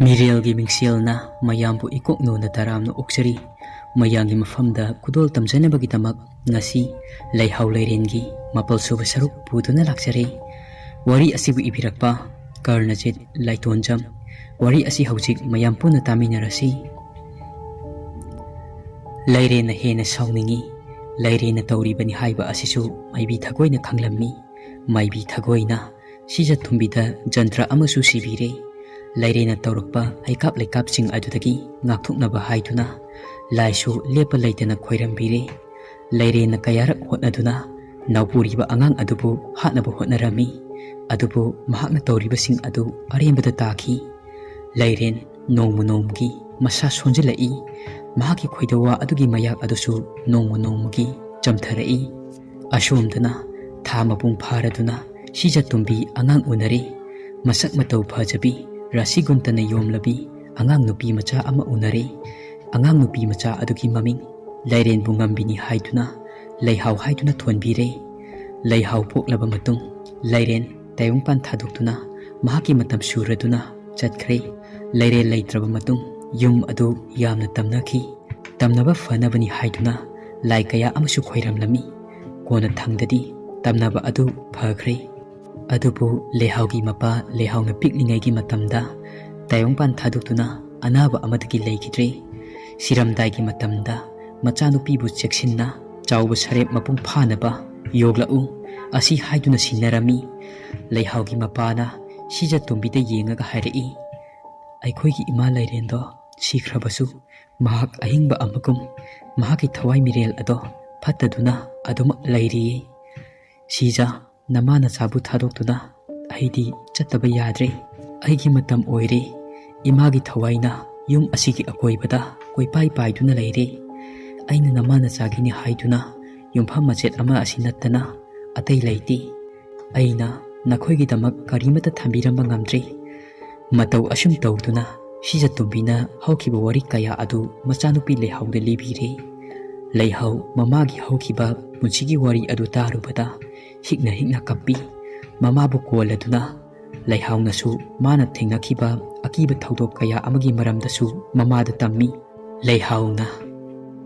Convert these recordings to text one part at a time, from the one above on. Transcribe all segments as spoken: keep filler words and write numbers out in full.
ꯃꯤꯔꯦꯜꯒꯤ ꯃꯤꯡꯁꯦꯜꯅ ꯃꯌꯥꯝꯕꯨ ꯏꯀꯣꯛ ꯅꯣꯟꯅ ꯇꯔꯥꯝꯅ ꯑꯣꯛꯆꯔꯤ꯫ ꯃꯌꯥꯝꯒꯤ ꯃꯐꯝꯗ ꯈꯨꯗꯣꯜ ꯇꯝꯖꯅꯕꯒꯤꯗꯃꯛ ꯉꯁꯤ ꯂꯩꯍꯥꯎ ꯂꯩꯔꯦꯟꯒꯤ ꯃꯥꯄꯜ ꯁꯨꯕ ꯁꯔꯨꯛ ꯄꯨꯗꯨꯅ ꯂꯥꯛꯆꯔꯤ꯫ ꯋꯥꯔꯤ ꯑꯁꯤꯕꯨ ꯏꯕꯤꯔꯛꯄ ꯀꯔꯅꯖꯤꯠ ꯂꯥꯏꯇꯣꯟꯖꯝ꯫ ꯋꯥꯔꯤ ꯑꯁꯤ ꯍꯧꯖꯤꯛ ꯃꯌꯥꯝ ꯄꯨꯟꯅ ꯇꯥꯃꯤꯟꯅꯔꯁꯤ꯫ ꯂꯩꯔꯦꯟꯅ ꯍꯦꯟꯅ ꯁꯥꯎꯅꯤꯡꯏ꯫ ꯂꯩꯔꯦꯟꯅ ꯇꯧꯔꯤꯕꯅꯤ ꯍꯥꯏꯕ ꯑꯁꯤꯁꯨ ꯃꯥꯏꯕꯤ ꯊꯒꯣꯏꯅ ꯈꯪꯂꯝꯃꯤ꯫ ꯃꯥꯏꯕꯤ ꯊꯒꯣꯏꯅ ꯁꯤꯖ ꯊꯨꯝꯕꯤꯗ ꯖꯟꯇ꯭ꯔ ꯑꯃꯁꯨ ꯁꯤꯕꯤꯔꯦ꯫ ꯂꯩꯔꯦꯟꯅ ꯇꯧꯔꯛꯄ ꯍꯩꯀꯥꯞ ꯂꯩꯀꯥꯞꯁꯤꯡ ꯑꯗꯨꯗꯒꯤ ꯉꯥꯛꯊꯣꯛꯅꯕ ꯍꯥꯏꯗꯨꯅ ꯂꯥꯏꯁꯨ ꯂꯦꯞꯄ ꯂꯩꯇꯅ ꯈꯣꯏꯔꯝꯕꯤꯔꯦ꯫ ꯂꯩꯔꯦꯟꯅ ꯀꯌꯥꯔꯛ ꯍꯣꯠꯅꯗꯨꯅ ꯅꯥꯎꯄꯨꯔꯤꯕ ꯑꯉꯥꯡ ꯑꯗꯨꯕꯨ ꯍꯥꯠꯅꯕ ꯍꯣꯠꯅꯔꯝꯃꯤ꯫ ꯑꯗꯨꯕꯨ ꯃꯍꯥꯛꯅ ꯇꯧꯔꯤꯕꯁꯤꯡ ꯑꯗꯨ ꯑꯔꯦꯝꯕꯗ ꯇꯥꯈꯤ꯫ ꯂꯩꯔꯦꯟ ꯅꯣꯡꯃ ꯅꯣꯡꯃꯒꯤ ꯃꯁꯥ ꯁꯣꯟꯖꯤꯜꯂꯛꯏ꯫ ꯃꯍꯥꯛꯀꯤ ꯈꯣꯏꯗꯧꯋꯥ ꯑꯗꯨꯒꯤ ꯃꯌꯥꯛ ꯑꯗꯨꯁꯨ ꯅꯣꯡꯃ ꯅꯣꯡꯃꯒꯤ ꯆꯝꯊꯔꯛꯏ꯫ ꯑꯁꯣꯝꯗꯅ ꯊꯥ ꯃꯄꯨꯡ ꯐꯥꯔꯗꯨꯅ ꯁꯤꯖ ꯇꯨꯝꯕꯤ ꯑꯉꯥꯡ ꯎꯅꯔꯦ꯫ ꯃꯁꯛ ꯃꯇꯧ ꯐꯖꯕꯤ, ꯔꯥꯁꯤ ꯒꯨꯟꯇꯅ ꯌꯣꯝꯂꯕꯤ ꯑꯉꯥꯡ ꯅꯨꯄꯤ ꯃꯆꯥ ꯑꯃ ꯎꯅꯔꯦ꯫ ꯑꯉꯥꯡ ꯅꯨꯄꯤ ꯃꯆꯥ ꯑꯗꯨꯒꯤ ꯃꯃꯤꯡ ꯂꯩꯔꯦꯟꯕꯨ ꯉꯝꯕꯤꯅꯤ ꯍꯥꯏꯗꯨꯅ ꯂꯩꯍꯥꯎ ꯍꯥꯏꯗꯨꯅ ꯊꯣꯟꯕꯤꯔꯦ꯫ ꯂꯩꯍꯥꯎ ꯄꯣꯛꯂꯕ ꯃꯇꯨꯡ ꯂꯩꯔꯦꯟ ꯇꯥꯏꯕꯪꯄꯥꯟ ꯊꯥꯗꯣꯛꯇꯨꯅ ꯃꯍꯥꯛꯀꯤ ꯃꯇꯝ ꯁꯨꯔꯗꯨꯅ ꯆꯠꯈ꯭ꯔꯦ꯫ ꯂꯩꯔꯦꯟ ꯂꯩꯇ꯭ꯔꯕ ꯃꯇꯨꯡ ꯌꯨꯝ ꯑꯗꯨ ꯌꯥꯝꯅ ꯇꯝꯅꯈꯤ꯫ ꯇꯝꯅꯕ ꯐꯅꯕꯅꯤ ꯍꯥꯏꯗꯨꯅ ꯂꯥꯏ ꯀꯌꯥ ꯑꯃꯁꯨ ꯈꯣꯏꯔꯝꯂꯝꯃꯤ꯫ ꯀꯣꯟꯅ ꯊꯪꯗꯗꯤ ꯇꯝꯅꯕ ꯑꯗꯨ ꯐꯈ꯭ꯔꯦ꯫ ꯑꯗꯨꯕꯨ ꯂꯩꯍꯥꯎꯒꯤ ꯃꯄꯥ ꯂꯩꯍꯥꯎꯅ ꯄꯤꯛꯂꯤꯉꯩꯒꯤ ꯃꯇꯝꯗ ꯇꯥꯏꯕꯪꯄꯥꯟ ꯊꯥꯗꯣꯛꯇꯨꯅ ꯑꯅꯥꯕ ꯑꯃꯗꯒꯤ ꯂꯩꯈꯤꯗ꯭ꯔꯦ꯫ ꯁꯤꯔꯝꯗꯥꯏꯒꯤ ꯃꯇꯝꯗ ꯃꯆꯥꯅꯨꯄꯤꯕꯨ ꯆꯦꯛꯁꯤꯟꯅ ꯆꯥꯎꯕ ꯁꯔꯦꯞ ꯃꯄꯨꯡ ꯐꯥꯅꯕ ꯌꯣꯛꯂꯛꯎ ꯑꯁꯤ ꯍꯥꯏꯗꯨꯅ ꯁꯤꯟꯅꯔꯝꯃꯤ꯫ ꯂꯩꯍꯥꯎꯒꯤ ꯃꯄꯥꯅ ꯁꯤꯖ ꯇꯣꯝꯕꯤꯗ ꯌꯦꯡꯉꯒ ꯍꯥꯏꯔꯛꯏ, "ꯑꯩꯈꯣꯏꯒꯤ ꯏꯃꯥ ꯂꯩꯔꯦꯟꯗꯣ ꯁꯤꯈ꯭ꯔꯕꯁꯨ ꯃꯍꯥꯛ ꯑꯍꯤꯡꯕ ꯑꯃꯒꯨꯝ ꯃꯍꯥꯛꯀꯤ ꯊꯋꯥꯏ ꯃꯤꯔꯦꯜ ꯑꯗꯣ ꯐꯠꯇꯗꯨꯅ ꯑꯗꯨꯃꯛ ꯂꯩꯔꯤꯌꯦ꯫ ꯁꯤꯖ, ꯅꯃꯥ ꯅꯆꯥꯕꯨ ꯊꯥꯗꯣꯛꯇꯨꯅ ꯑꯩꯗꯤ ꯆꯠꯇꯕ ꯌꯥꯗ꯭ꯔꯦ꯫ ꯑꯩꯒꯤ ꯃꯇꯝ ꯑꯣꯏꯔꯦ꯫ ꯏꯃꯥꯒꯤ ꯊꯋꯥꯏꯅ ꯌꯨꯝ ꯑꯁꯤꯒꯤ ꯑꯀꯣꯏꯕꯗ ꯀꯣꯏꯄꯥꯏ ꯄꯥꯏꯗꯨꯅ ꯂꯩꯔꯦ꯫ ꯑꯩꯅ ꯅꯃꯥ ꯅꯆꯥꯒꯤꯅꯤ ꯍꯥꯏꯗꯨꯅ ꯌꯨꯝꯐꯝ ꯃꯆꯦꯠ ꯑꯃ ꯑꯁꯤ ꯅꯠꯇꯅ ꯑꯇꯩ ꯂꯩꯇꯦ꯫ ꯑꯩꯅ ꯅꯈꯣꯏꯒꯤꯗꯃꯛ ꯀꯔꯤꯃꯠꯇ ꯊꯝꯕꯤꯔꯝꯕ ꯉꯝꯗ꯭ꯔꯦ꯫" ꯃꯇꯧ ꯑꯁꯨꯝ ꯇꯧꯗꯨꯅ ꯁꯤꯖ ꯇꯣꯝꯕꯤꯅ ꯍꯧꯈꯤꯕ ꯋꯥꯔꯤ ꯀꯌꯥ ꯑꯗꯨ ꯃꯆꯥꯅꯨꯄꯤ ꯂꯩꯍꯥꯎꯗ ꯂꯤꯕꯤꯔꯦ꯫ ꯂꯩꯍꯥꯎ ꯃꯃꯥꯒꯤ ꯍꯧꯈꯤꯕ ꯄꯨꯟꯁꯤꯒꯤ ꯋꯥꯔꯤ ꯑꯗꯨ ꯇꯥꯔꯨꯕꯗ ꯍꯤꯛꯅ ꯍꯤꯛꯅ ꯀꯞꯄꯤ꯫ ꯃꯃꯥꯕꯨ ꯀꯣꯜꯂꯗꯨꯅ ꯂꯩꯍꯥꯎꯅꯁꯨ ꯃꯥꯅ ꯊꯦꯡꯅꯈꯤꯕ ꯑꯀꯤꯕ ꯊꯧꯗꯣꯛ ꯀꯌꯥ ꯑꯃꯒꯤ ꯃꯔꯝꯗꯁꯨ ꯃꯃꯥꯗ ꯇꯝꯃꯤ꯫ ꯂꯩꯍꯥꯎꯅ,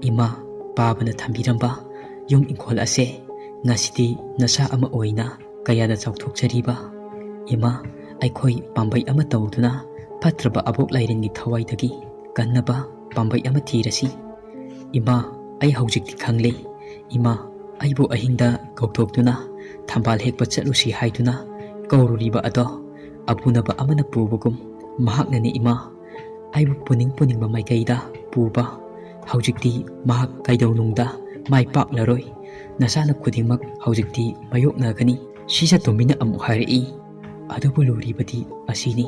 "ꯏꯃꯥ, ꯄꯥꯕꯅ ꯊꯝꯕꯤꯔꯝꯕ ꯌꯨꯝ ꯏꯪꯈꯣꯜ ꯑꯁꯦ ꯉꯁꯤꯗꯤ ꯅꯆꯥ ꯑꯃ ꯑꯣꯏꯅ ꯀꯌꯥꯗ ꯆꯥꯎꯊꯣꯛꯆꯔꯤꯕ꯫ ꯏꯃꯥ, ꯑꯩꯈꯣꯏ ꯄꯥꯝꯕꯩ ꯑꯃ ꯇꯧꯗꯨꯅ ꯐꯠꯇ꯭ꯔꯕ ꯑꯕꯣꯛ ꯂꯥꯏꯔꯦꯟꯒꯤ ꯊꯋꯥꯏꯗꯒꯤ ꯀꯟꯅꯕ ꯄꯥꯝꯕꯩ ꯑꯃ ꯊꯤꯔꯁꯤ꯫ ꯏꯃꯥ, ꯑꯩ ꯍꯧꯖꯤꯛꯇꯤ ꯈꯪꯂꯦ꯫ ꯏꯃꯥ, ꯑꯩꯕꯨ ꯑꯍꯤꯡꯗ ꯀꯧꯊꯣꯛꯇꯨꯅ ꯊꯝꯕꯥꯜ ꯍꯦꯛꯄ ꯆꯠꯂꯨꯁꯤ ꯍꯥꯏꯗꯨꯅ ꯀꯧꯔꯨꯔꯤꯕ ꯑꯗꯣ ꯑꯄꯨꯅꯕ ꯑꯃꯅ ꯄꯨꯕꯒꯨꯝ ꯃꯍꯥꯛꯅꯅꯦ ꯏꯃꯥ, ꯑꯩꯕꯨ ꯄꯨꯅꯤꯡ ꯄꯨꯅꯤꯡꯕ ꯃꯥꯏꯀꯩꯗ ꯄꯨꯕ꯫ ꯍꯧꯖꯤꯛꯇꯤ ꯃꯍꯥꯛ ꯀꯩꯗꯧꯅꯨꯡꯗ ꯃꯥꯏ ꯄꯥꯛꯂꯔꯣꯏ꯫ ꯅꯆꯥꯅ ꯈꯨꯗꯤꯡꯃꯛ ꯍꯧꯖꯤꯛꯇꯤ ꯃꯥꯌꯣꯛꯅꯒꯅꯤ꯫" ꯁꯤꯖ ꯇꯣꯝꯕꯤꯅ ꯑꯃꯨꯛ ꯍꯥꯏꯔꯛꯏ, "ꯑꯗꯨꯕꯨ ꯂꯨꯔꯤꯕꯗꯤ ꯑꯁꯤꯅꯤ꯫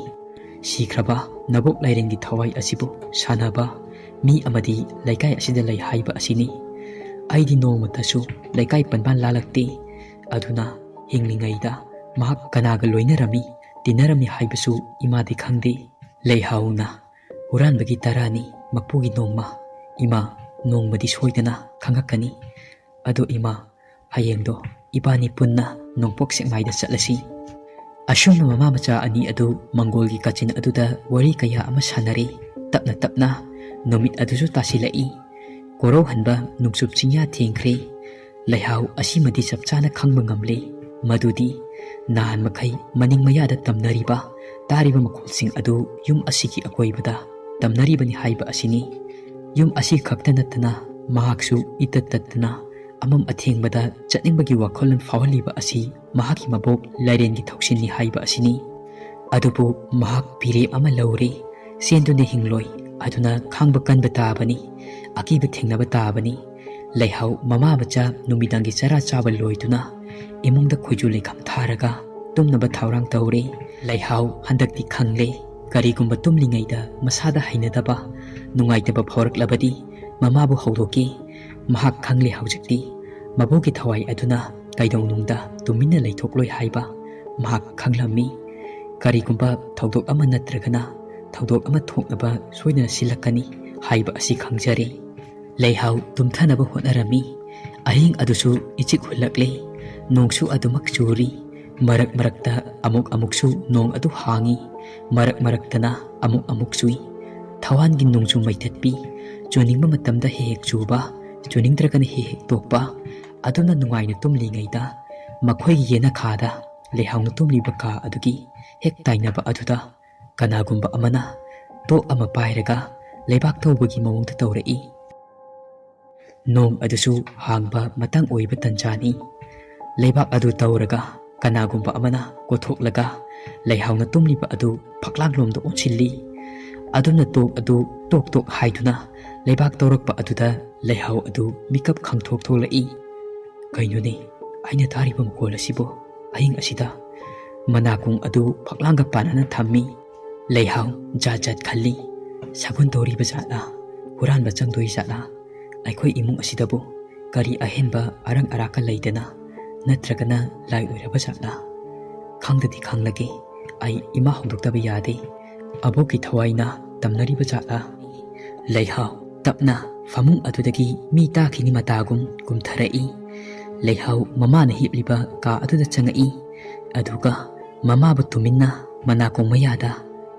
ꯁꯤꯈ꯭ꯔꯕ ꯅꯕꯣꯛ ꯂꯥꯏꯔꯦꯟꯒꯤ ꯊꯋꯥꯏ ꯑꯁꯤꯕꯨ ꯁꯥꯟꯅꯕ ꯃꯤ ꯑꯃꯗꯤ ꯂꯩꯀꯥꯏ ꯑꯁꯤꯗ ꯂꯩ ꯍꯥꯏꯕ ꯑꯁꯤꯅꯤ꯫ ꯑꯩꯗꯤ ꯅꯣꯡꯃꯇꯁꯨ ꯂꯩꯀꯥꯏ ꯄꯟꯕꯥꯟ ꯂꯥꯜꯂꯛꯇꯦ꯫ ꯑꯗꯨꯅ ꯍꯤꯡꯂꯤꯉꯩꯗ ꯃꯍꯥꯛ ꯀꯅꯥꯒ ꯂꯣꯏꯅꯔꯝꯃꯤ, ꯇꯤꯟꯅꯔꯝꯃꯤ ꯍꯥꯏꯕꯁꯨ ꯏꯃꯥꯗꯤ ꯈꯪꯗꯦ꯫" ꯂꯩꯍꯥꯎꯅ, "ꯍꯨꯔꯥꯟꯕꯒꯤ ꯇꯔꯥꯅꯤ ꯃꯄꯨꯒꯤ ꯅꯣꯡꯃ꯫ ꯏꯃꯥ, ꯅꯣꯡꯃꯗꯤ ꯁꯣꯏꯗꯅ ꯈꯪꯉꯛꯀꯅꯤ꯫ ꯑꯗꯣ ꯏꯃꯥ, ꯍꯌꯦꯡꯗꯣ ꯏꯕꯥꯅꯤ ꯄꯨꯟꯅ ꯅꯣꯡꯄꯣꯛ ꯁꯦꯛꯃꯥꯏꯗ ꯆꯠꯂꯁꯤ꯫" ꯑꯁꯨꯝꯅ ꯃꯃꯥ ꯃꯆꯥ ꯑꯅꯤ ꯑꯗꯨ ꯃꯪꯒꯣꯜꯒꯤ ꯀꯥꯆꯤꯟ ꯑꯗꯨꯗ ꯋꯥꯔꯤ ꯀꯌꯥ ꯑꯃ ꯁꯥꯟꯅꯔꯤ꯫ ꯇꯞꯅ ꯇꯞꯅ ꯅꯨꯃꯤꯠ ꯑꯗꯨꯁꯨ ꯇꯥꯁꯤꯜꯂꯛꯏ꯫ ꯀꯣꯔꯧꯍꯟꯕ ꯅꯣꯡꯆꯨꯞ ꯆꯤꯡꯌꯥ ꯊꯦꯡꯈ꯭ꯔꯦ꯫ ꯂꯩꯍꯥꯎ ꯑꯁꯤꯃꯗꯤ ꯆꯞ ꯆꯥꯅ ꯈꯪꯕ ꯉꯝꯂꯦ, ꯃꯗꯨꯗꯤ ꯅꯍꯥꯟ ꯃꯈꯩ ꯃꯅꯤꯡ ꯃꯌꯥꯗ ꯇꯝꯅꯔꯤꯕ, ꯇꯥꯔꯤꯕ ꯃꯈꯣꯜꯁꯤꯡ ꯑꯗꯨ ꯌꯨꯝ ꯑꯁꯤꯒꯤ ꯑꯀꯣꯏꯕꯗ ꯇꯝꯅꯔꯤꯕꯅꯤ ꯍꯥꯏꯕ ꯑꯁꯤꯅꯤ꯫ ꯌꯨꯝ ꯑꯁꯤ ꯈꯛꯇ ꯅꯠꯇꯅ ꯃꯍꯥꯛꯁꯨ ꯏꯇꯠ ꯇꯠꯇꯅ ꯑꯃꯝ ꯑꯊꯦꯡꯕꯗ ꯆꯠꯅꯤꯡꯕꯒꯤ ꯋꯥꯈꯜꯂꯣꯟ ꯐꯥꯎꯍꯜꯂꯤꯕ ꯑꯁꯤ ꯃꯍꯥꯛꯀꯤ ꯃꯕꯣꯛ ꯂꯥꯏꯔꯦꯟꯒꯤ ꯊꯧꯁꯤꯟꯅꯤ ꯍꯥꯏꯕ ꯑꯁꯤꯅꯤ꯫ ꯑꯗꯨꯕꯨ ꯃꯍꯥꯛ ꯐꯤꯔꯦꯞ ꯑꯃ ꯂꯧꯔꯦ꯫ ꯆꯦꯟꯗꯨꯅ ꯍꯤꯡꯂꯣꯏ, ꯑꯗꯨꯅ ꯈꯥꯡꯕ ꯀꯟꯕ ꯇꯥꯕꯅꯤ꯫ ꯑꯀꯤꯕ ꯊꯦꯡꯅꯕ ꯇꯥꯕꯅꯤ꯫ ꯂꯩꯍꯥꯎ ꯃꯃꯥ ꯃꯆꯥ ꯅꯨꯃꯤꯗꯥꯡꯒꯤ ꯆꯔꯥ ꯆꯥꯕ ꯂꯣꯏꯗꯨꯅ ꯏꯃꯨꯡꯗ ꯈꯣꯏꯖꯨ ꯂꯩꯈꯝ ꯊꯥꯔꯒ ꯇꯨꯝꯅꯕ ꯊꯧꯔꯥꯡ ꯇꯧꯔꯦ꯫ ꯂꯩꯍꯥꯎ ꯍꯟꯗꯛꯇꯤ ꯈꯪꯂꯦ꯫ ꯀꯔꯤꯒꯨꯝꯕ ꯇꯨꯝꯂꯤꯉꯩꯗ ꯃꯁꯥꯗ ꯍꯩꯅꯗꯕ, ꯅꯨꯡꯉꯥꯏꯇꯕ ꯐꯥꯎꯔꯛꯂꯕꯗꯤ ꯃꯃꯥꯕꯨ ꯍꯧꯗꯣꯛꯀꯦ꯫ ꯃꯍꯥꯛ ꯈꯪꯂꯦ ꯍꯧꯖꯤꯛꯇꯤ꯫ ꯃꯕꯣꯛꯀꯤ ꯊꯋꯥꯏ ꯑꯗꯨꯅ ꯀꯩꯗꯧꯅꯨꯡꯗ ꯇꯨꯃꯤꯟꯅ ꯂꯩꯊꯣꯛꯂꯣꯏ ꯍꯥꯏꯕ ꯃꯍꯥꯛ ꯈꯪꯂꯝꯃꯤ꯫ ꯀꯔꯤꯒꯨꯝꯕ ꯊꯧꯗꯣꯛ ꯑꯃ ꯅꯠꯇ꯭ꯔꯒꯅ ꯊꯧꯗꯣꯛ ꯑꯃ ꯊꯣꯛꯅꯕ ꯁꯣꯏꯗꯅ ꯁꯤꯜꯂꯛꯀꯅꯤ ꯍꯥꯏꯕ ꯑꯁꯤ ꯈꯪꯖꯔꯦ꯫ ꯂꯩꯍꯥꯎ ꯇꯨꯝꯊꯅꯕ ꯍꯣꯠꯅꯔꯝꯃꯤ꯫ ꯑꯍꯤꯡ ꯑꯗꯨꯁꯨ ꯏꯆꯤꯛ ꯍꯨꯜꯂꯛꯂꯦ꯫ ꯅꯣꯡꯁꯨ ꯑꯗꯨꯃꯛ ꯆꯨꯔꯤ꯫ ꯃꯔꯛ ꯃꯔꯛꯇ ꯑꯃꯨꯛ ꯑꯃꯨꯛꯁꯨ ꯅꯣꯡ ꯑꯗꯨ ꯍꯥꯡꯏ꯫ ꯃꯔꯛ ꯃꯔꯛꯇꯅ ꯑꯃꯨꯛ ꯑꯃꯨꯛ ꯆꯨꯏ꯫ ꯊꯋꯥꯟꯒꯤ ꯅꯣꯡꯖꯨ ꯃꯩꯊꯠꯄꯤ, ꯆꯨꯅꯤꯡꯕ ꯃꯇꯝꯗ ꯍꯦꯛ ꯍꯦꯛ ꯆꯨꯕ, ꯆꯨꯅꯤꯡꯗ꯭ꯔꯒꯅ ꯍꯦꯛ ꯍꯦꯛ ꯇꯣꯛꯄ꯫ ꯑꯗꯨꯝꯅ ꯅꯨꯡꯉꯥꯏꯅ ꯇꯨꯝꯂꯤꯉꯩꯗ ꯃꯈꯣꯏꯒꯤ ꯌꯦꯅꯈꯥꯗ ꯂꯩꯍꯥꯎꯅ ꯇꯨꯝꯂꯤꯕ ꯀꯥ ꯑꯗꯨꯒꯤ ꯍꯦꯛ ꯇꯥꯏꯅꯕ ꯑꯗꯨꯗ ꯀꯅꯥꯒꯨꯝꯕ ꯑꯃꯅ ꯇꯣꯛ ꯑꯃ ꯄꯥꯏꯔꯒ ꯂꯩꯕꯥꯛ ꯇꯧꯕꯒꯤ ꯃꯑꯣꯡꯗ ꯇꯧꯔꯛꯏ꯫ ꯅꯣꯡ ꯑꯗꯨꯁꯨ ꯍꯥꯡꯕ ꯃꯇꯥꯡ ꯑꯣꯏꯕ ꯇꯟꯖꯥꯅꯤ꯫ ꯂꯩꯕꯥꯛ ꯑꯗꯨ ꯇꯧꯔꯒ ꯀꯅꯥꯒꯨꯝꯕ ꯑꯃꯅ ꯀꯣꯊꯣꯛꯂꯒ ꯂꯩꯍꯥꯎꯅ ꯇꯨꯝꯂꯤꯕ ꯑꯗꯨ ꯐꯛꯂꯥꯡꯂꯣꯝꯗ ꯑꯣꯟꯁꯤꯜꯂꯤ꯫ ꯑꯗꯨꯝꯅ ꯇꯣꯛ ꯑꯗꯨ ꯇꯣꯛ ꯇꯣꯛ ꯍꯥꯏꯗꯨꯅ ꯂꯩꯕꯥꯛ ꯇꯧꯔꯛꯄ ꯑꯗꯨꯗ ꯂꯩꯍꯥꯎ ꯑꯗꯨ ꯃꯤꯀꯞ ꯈꯪꯊꯣꯛ ꯊꯣꯛꯂꯛꯏ꯫ "ꯀꯩꯅꯣꯅꯦ, ꯑꯩꯅ ꯇꯥꯔꯤꯕ ꯃꯈꯣꯜ ꯑꯁꯤꯕꯨ? ꯑꯍꯤꯡ ꯑꯁꯤꯗ?" ꯃꯅꯥꯀꯣꯡ ꯑꯗꯨ ꯐꯛꯂꯥꯡꯒ ꯄꯥꯟꯅꯅ ꯊꯝꯃꯤ꯫ ꯂꯩꯍꯥꯎ ꯖꯥꯠ ꯖꯥꯠ ꯈꯜꯂꯤ꯫ "ꯁꯒꯨꯟ ꯇꯧꯔꯤꯕ ꯖꯥꯠꯂꯥ? ꯍꯨꯔꯥꯟꯕ ꯆꯪꯗꯣꯏ ꯖꯥꯠꯂꯥ? ꯑꯩꯈꯣꯏ ꯏꯃꯨꯡ ꯑꯁꯤꯗꯕꯨ ꯀꯔꯤ ꯑꯍꯦꯟꯕ ꯑꯔꯪ ꯑꯔꯥꯛꯀ ꯂꯩꯗꯅ? ꯅꯠꯇ꯭ꯔꯒꯅ ꯂꯥꯏ ꯑꯣꯏꯔꯕ ꯖꯥꯠꯂꯥ? ꯈꯪꯗꯗꯤ ꯈꯪꯂꯒꯦ, ꯑꯩ ꯏꯃꯥ ꯍꯧꯗꯣꯛꯇꯕ ꯌꯥꯗꯦ꯫ ꯑꯕꯣꯛꯀꯤ ꯊꯋꯥꯏꯅ ꯇꯝꯅꯔꯤꯕ ꯖꯥꯠꯂꯥ?" ꯂꯩꯍꯥꯎ ꯇꯞꯅ ꯐꯃꯨꯡ ꯑꯗꯨꯗꯒꯤ ꯃꯤ ꯇꯥꯈꯤꯅꯤ ꯃꯇꯥꯒꯨꯝ ꯀꯨꯝꯊꯔꯛꯏ꯫ ꯂꯩꯍꯥꯎ ꯃꯃꯥꯅ ꯍꯤꯞꯂꯤꯕ ꯀꯥ ꯑꯗꯨꯗ ꯆꯪꯉꯛꯏ꯫ ꯑꯗꯨꯒ ꯃꯃꯥꯕꯨ ꯇꯨꯃꯤꯟꯅ ꯃꯅꯥꯀꯣꯡ ꯃꯌꯥꯗ,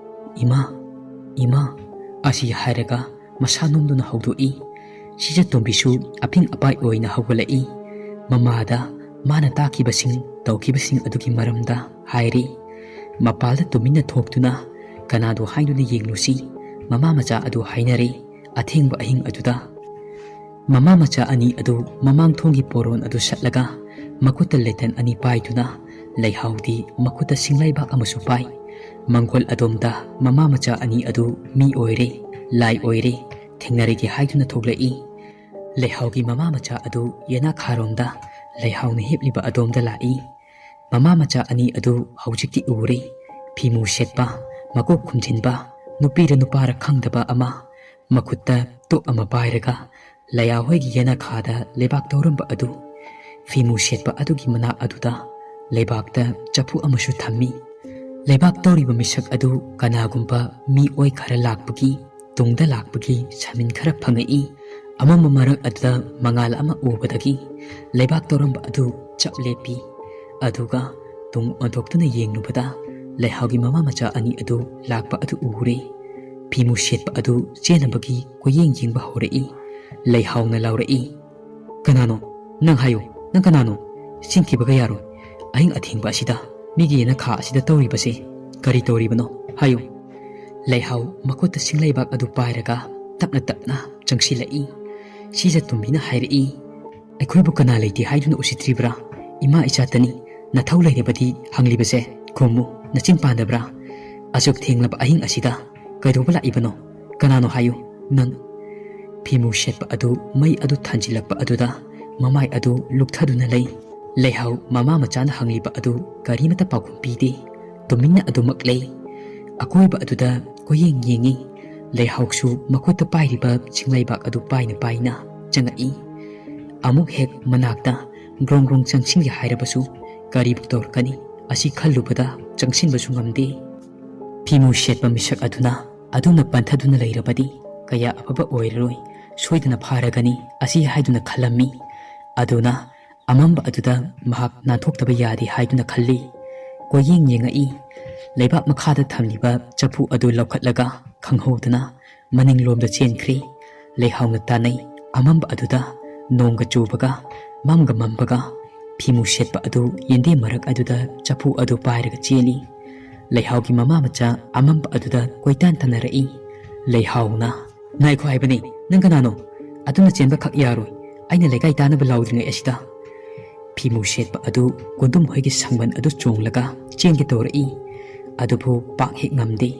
"ꯏꯃꯥ, ꯏꯃꯥ" ꯑꯁꯤ ꯍꯥꯏꯔꯒ ꯃꯁꯥ ꯅꯣꯝꯗꯨꯅ ꯍꯧꯗꯣꯛꯏ꯫ ꯁꯤꯖ ꯇꯣꯝꯕꯤꯁꯨ ꯑꯄꯤꯡ ꯑꯄꯥꯏ ꯑꯣꯏꯅ ꯍꯧꯒꯠꯂꯛꯏ꯫ ꯃꯃꯥꯗ ꯃꯥꯅ ꯇꯥꯈꯤꯕꯁꯤꯡ, ꯇꯧꯈꯤꯕꯁꯤꯡ ꯑꯗꯨꯒꯤ ꯃꯔꯝꯗ ꯍꯥꯏꯔꯤ꯫ ꯃꯄꯥꯜꯗ ꯇꯨꯃꯤꯟꯅ ꯊꯣꯛꯇꯨꯅ ꯀꯅꯥꯗꯣ ꯍꯥꯏꯗꯨꯅ ꯌꯦꯡꯂꯨꯁꯤ, ꯃꯃꯥ ꯃꯆꯥ ꯑꯗꯨ ꯍꯥꯏꯅꯔꯤ꯫ ꯑꯊꯦꯡꯕ ꯑꯍꯤꯡ ꯑꯗꯨꯗ ꯃꯃꯥ ꯃꯆꯥ ꯑꯅꯤ ꯑꯗꯨ ꯃꯃꯥꯡ ꯊꯣꯡꯒꯤ ꯄꯣꯔꯣꯟ ꯑꯗꯨ ꯁꯠꯂꯒ ꯃꯈꯨꯠꯇ ꯂꯦꯇꯟ ꯑꯅꯤ ꯄꯥꯏꯗꯨꯅ, ꯂꯩꯍꯥꯎꯗꯤ ꯃꯈꯨꯠꯇ ꯁꯤꯡꯂꯩꯕꯥꯛ ꯑꯃꯁꯨ ꯄꯥꯏ꯫ ꯃꯪꯒꯣꯜ ꯑꯗꯣꯝꯗ ꯃꯃꯥ ꯃꯆꯥ ꯑꯅꯤ ꯑꯗꯨ ꯃꯤ ꯑꯣꯏꯔꯦ, ꯂꯥꯏ ꯑꯣꯏꯔꯦ, ꯊꯦꯡꯅꯔꯒꯦ ꯍꯥꯏꯗꯨꯅ ꯊꯣꯛꯂꯛꯏ꯫ ꯂꯩꯍꯥꯎꯒꯤ ꯃꯃꯥ ꯃꯆꯥ ꯑꯗꯨ ꯌꯦꯅꯥꯈꯥꯔꯣꯝꯗ ꯂꯩꯍꯥꯎꯅ ꯍꯤꯞꯂꯤꯕ ꯑꯗꯣꯝꯗ ꯂꯥꯛꯏ꯫ ꯃꯃꯥ ꯃꯆꯥ ꯑꯅꯤ ꯑꯗꯨ ꯍꯧꯖꯤꯛꯇꯤ ꯎꯔꯦ꯫ ꯐꯤꯃꯨ ꯁꯦꯠꯄ, ꯃꯀꯣꯛ ꯈꯨꯝꯖꯤꯟꯕ, ꯅꯨꯄꯤꯔ ꯅꯨꯄꯥꯔ ꯈꯪꯗꯕ ꯑꯃ, ꯃꯈꯨꯠꯇ ꯇꯣꯛ ꯑꯃ ꯄꯥꯏꯔꯒ ꯂꯩꯍꯥꯎ ꯍꯣꯏꯒꯤ ꯌꯦꯅꯈꯥꯗ ꯂꯩꯕꯥꯛ ꯇꯧꯔꯝꯕ ꯑꯗꯨ꯫ ꯐꯤꯃꯨ ꯁꯦꯠꯄ ꯑꯗꯨꯒꯤ ꯃꯅꯥꯛ ꯑꯗꯨꯗ ꯂꯩꯕꯥꯛꯇ ꯆꯐꯨ ꯑꯃꯁꯨ ꯊꯝꯃꯤ꯫ ꯂꯩꯕꯥꯛ ꯇꯧꯔꯤꯕ ꯃꯤꯁꯛ ꯑꯗꯨ ꯀꯅꯥꯒꯨꯝꯕ ꯃꯤꯑꯣꯏ ꯈꯔ ꯂꯥꯛꯄꯒꯤ, ꯇꯨꯡꯗ ꯂꯥꯛꯄꯒꯤ ꯁꯃꯤꯟ ꯈꯔ ꯐꯪꯉꯛꯏ꯫ ꯑꯃꯝꯕ ꯃꯔꯛ ꯑꯗꯨꯗ ꯃꯉꯥꯜ ꯑꯃ ꯎꯕꯗꯒꯤ ꯂꯩꯕꯥꯛ ꯇꯧꯔꯝꯕ ꯑꯗꯨ ꯆꯞ ꯂꯦꯞꯄꯤ꯫ ꯑꯗꯨꯒ ꯇꯨꯡ ꯑꯣꯟꯊꯣꯛꯇꯨꯅ ꯌꯦꯡꯂꯨꯕꯗ ꯂꯩꯍꯥꯎꯒꯤ ꯃꯃꯥ ꯃꯆꯥ ꯑꯅꯤ ꯑꯗꯨ ꯂꯥꯛꯄ ꯑꯗꯨ ꯎꯔꯦ꯫ ꯐꯤꯃꯨ ꯁꯦꯠꯄ ꯑꯗꯨ ꯆꯦꯟꯅꯕꯒꯤ ꯀꯣꯏꯌꯦꯡ ꯌꯦꯡꯕ ꯍꯧꯔꯛꯏ꯫ ꯂꯩꯍꯥꯎꯅ ꯂꯥꯎꯔꯛꯏ, "ꯀꯅꯥꯅꯣ? ꯅꯪ ꯍꯥꯏꯌꯨ, ꯅꯪ ꯀꯅꯥꯅꯣ? ꯆꯤꯟꯈꯤꯕꯒ ꯌꯥꯔꯣꯏ꯫ ꯑꯍꯤꯡ ꯑꯊꯦꯡꯕ ꯑꯁꯤꯗ ꯃꯤꯒꯤ ꯌꯦꯅꯈꯥ ꯑꯁꯤꯗ ꯇꯧꯔꯤꯕꯁꯦ ꯀꯔꯤ ꯇꯧꯔꯤꯕꯅꯣ? ꯍꯥꯏꯌꯨ!" ꯂꯩꯍꯥꯎ ꯃꯈꯨꯠꯇ ꯁꯤꯡꯂꯩꯕꯥꯛ ꯑꯗꯨ ꯄꯥꯏꯔꯒ ꯇꯞꯅ ꯇꯞꯅ ꯆꯪꯁꯤꯜꯂꯛꯏ꯫ ꯁꯤꯖ ꯇꯨꯝꯕꯤꯅ ꯍꯥꯏꯔꯛꯏ, "ꯑꯩꯈꯣꯏꯕꯨ ꯀꯅꯥ ꯂꯩꯇꯦ ꯍꯥꯏꯗꯨꯅ ꯎꯁꯤꯠꯇ꯭ꯔꯤꯕ꯭ꯔꯥ? ꯏꯃꯥ ꯏꯆꯥꯇꯅꯤ ꯅꯊꯧ ꯂꯩꯔꯕꯗꯤ ꯍꯪꯂꯤꯕꯁꯦ꯫ ꯈꯨꯝꯃꯨ, ꯅꯆꯤꯟ ꯄꯥꯟꯗꯕ꯭ꯔꯥ? ꯑꯁꯨꯛ ꯊꯦꯡꯂꯕ ꯑꯍꯤꯡ ꯑꯁꯤꯗ ꯀꯩꯗꯧꯕ ꯂꯥꯛꯏꯕꯅꯣ? ꯀꯅꯥꯅꯣ ꯍꯥꯏꯌꯨ, ꯅꯪ!" ꯐꯤꯃꯨ ꯁꯦꯠꯄ ꯑꯗꯨ ꯃꯩ ꯑꯗꯨ ꯊꯥꯟꯖꯤꯜꯂꯛꯄ ꯑꯗꯨꯗ ꯃꯃꯥꯏ ꯑꯗꯨ ꯂꯨꯛꯊꯗꯨꯅ ꯂꯩ꯫ ꯂꯩꯍꯥꯎ ꯃꯃꯥ ꯃꯆꯥꯅ ꯍꯪꯂꯤꯕ ꯑꯗꯨ ꯀꯔꯤꯃꯠꯇ ꯄꯥꯎꯈꯨꯝ ꯄꯤꯗꯦ꯫ ꯇꯨꯃꯤꯟꯅ ꯑꯗꯨꯃꯛ ꯂꯩ꯫ ꯑꯀꯣꯏꯕ ꯑꯗꯨꯗ ꯀꯣꯏꯌꯦꯡ ꯌꯦꯡꯉꯤ꯫ ꯂꯩꯍꯥꯎꯁꯨ ꯃꯈꯨꯠꯇ ꯄꯥꯏꯔꯤꯕ ꯁꯤꯡꯂꯩꯕꯥꯛ ꯑꯗꯨ ꯄꯥꯏꯅ ꯄꯥꯏꯅ ꯆꯪꯉꯛꯏ꯫ ꯑꯃꯨꯛ ꯍꯦꯛ ꯃꯅꯥꯛꯇ ꯒ꯭ꯔꯣꯡ ꯒ꯭ꯔꯣꯡ ꯆꯪꯁꯤꯟꯒꯦ ꯍꯥꯏꯔꯕꯁꯨ ꯀꯔꯤꯕꯨ ꯇꯧꯔꯛꯀꯅꯤ? ꯑꯁꯤ ꯈꯜꯂꯨꯕꯗ ꯆꯪꯁꯤꯟꯕꯁꯨ ꯉꯝꯗꯦ꯫ ꯐꯤꯃꯨ ꯁꯦꯠꯄ ꯃꯤꯁꯛ ꯑꯗꯨꯅ ꯑꯗꯨꯝꯅ ꯄꯟꯊꯗꯨꯅ ꯂꯩꯔꯕꯗꯤ ꯀꯌꯥ ꯑꯐꯕ ꯑꯣꯏꯔꯔꯣꯏ, ꯁꯣꯏꯗꯅ ꯐꯥꯔꯒꯅꯤ ꯑꯁꯤ ꯍꯥꯏꯗꯨꯅ ꯈꯜꯂꯝꯃꯤ꯫ ꯑꯗꯨꯅ ꯑꯃꯝꯕ ꯑꯗꯨꯗ ꯃꯍꯥꯛ ꯅꯥꯟꯊꯣꯛꯇꯕ ꯌꯥꯗꯦ ꯍꯥꯏꯗꯨꯅ ꯈꯜꯂꯤ꯫ ꯀꯣꯏꯌꯦꯡ ꯌꯦꯡꯉꯛꯏ꯫ ꯂꯩꯕꯥꯛ ꯃꯈꯥꯗ ꯊꯝꯂꯤꯕ ꯆꯐꯨ ꯑꯗꯨ ꯂꯧꯈꯠꯂꯒ ꯈꯪꯍꯧꯗꯅ ꯃꯅꯤꯡꯂꯣꯝꯗ ꯆꯦꯟꯈ꯭ꯔꯦ꯫ ꯂꯩꯍꯥꯎꯅ ꯇꯥꯅꯩ꯫ ꯑꯃꯝꯕ ꯑꯗꯨꯗ ꯅꯣꯡꯒ ꯆꯨꯕꯒ ꯃꯝꯒ ꯃꯝꯕꯒ ꯐꯤꯃꯨ ꯁꯦꯠꯄ ꯑꯗꯨ ꯌꯦꯟꯗꯦꯝ ꯃꯔꯛ ꯑꯗꯨꯗ ꯆꯐꯨ ꯑꯗꯨ ꯄꯥꯏꯔꯒ ꯆꯦꯜꯂꯤ꯫ ꯂꯩꯍꯥꯎꯒꯤ ꯃꯃꯥ ꯃꯆꯥ ꯑꯃꯝꯕ ꯑꯗꯨꯗ ꯀꯣꯏꯇꯥꯟ ꯇꯥꯟꯅꯔꯛꯏ꯫ ꯂꯩꯍꯥꯎꯅ, "ꯉꯥꯏꯈꯣ ꯍꯥꯏꯕꯅꯤ, ꯅꯪ ꯀꯅꯥꯅꯣ? ꯑꯗꯨꯅ ꯆꯦꯟꯕ ꯈꯛ ꯌꯥꯔꯣꯏ, ꯑꯩꯅ ꯂꯩꯀꯥꯏ ꯇꯥꯅꯕ ꯂꯥꯎꯗ꯭ꯔꯤꯉꯩ ꯑꯁꯤꯗ!" ꯐꯤꯃꯨ ꯁꯦꯠꯄ ꯑꯗꯨ ꯀꯨꯟꯗꯨꯝ ꯍꯣꯏꯒꯤ ꯁꯪꯕꯜ ꯑꯗꯨ ꯆꯣꯡꯂꯒ ꯆꯦꯟꯒꯦ ꯇꯧꯔꯛꯏ꯫ ꯑꯗꯨꯕꯨ ꯄꯥꯛ ꯍꯦꯛ ꯉꯝꯗꯦ꯫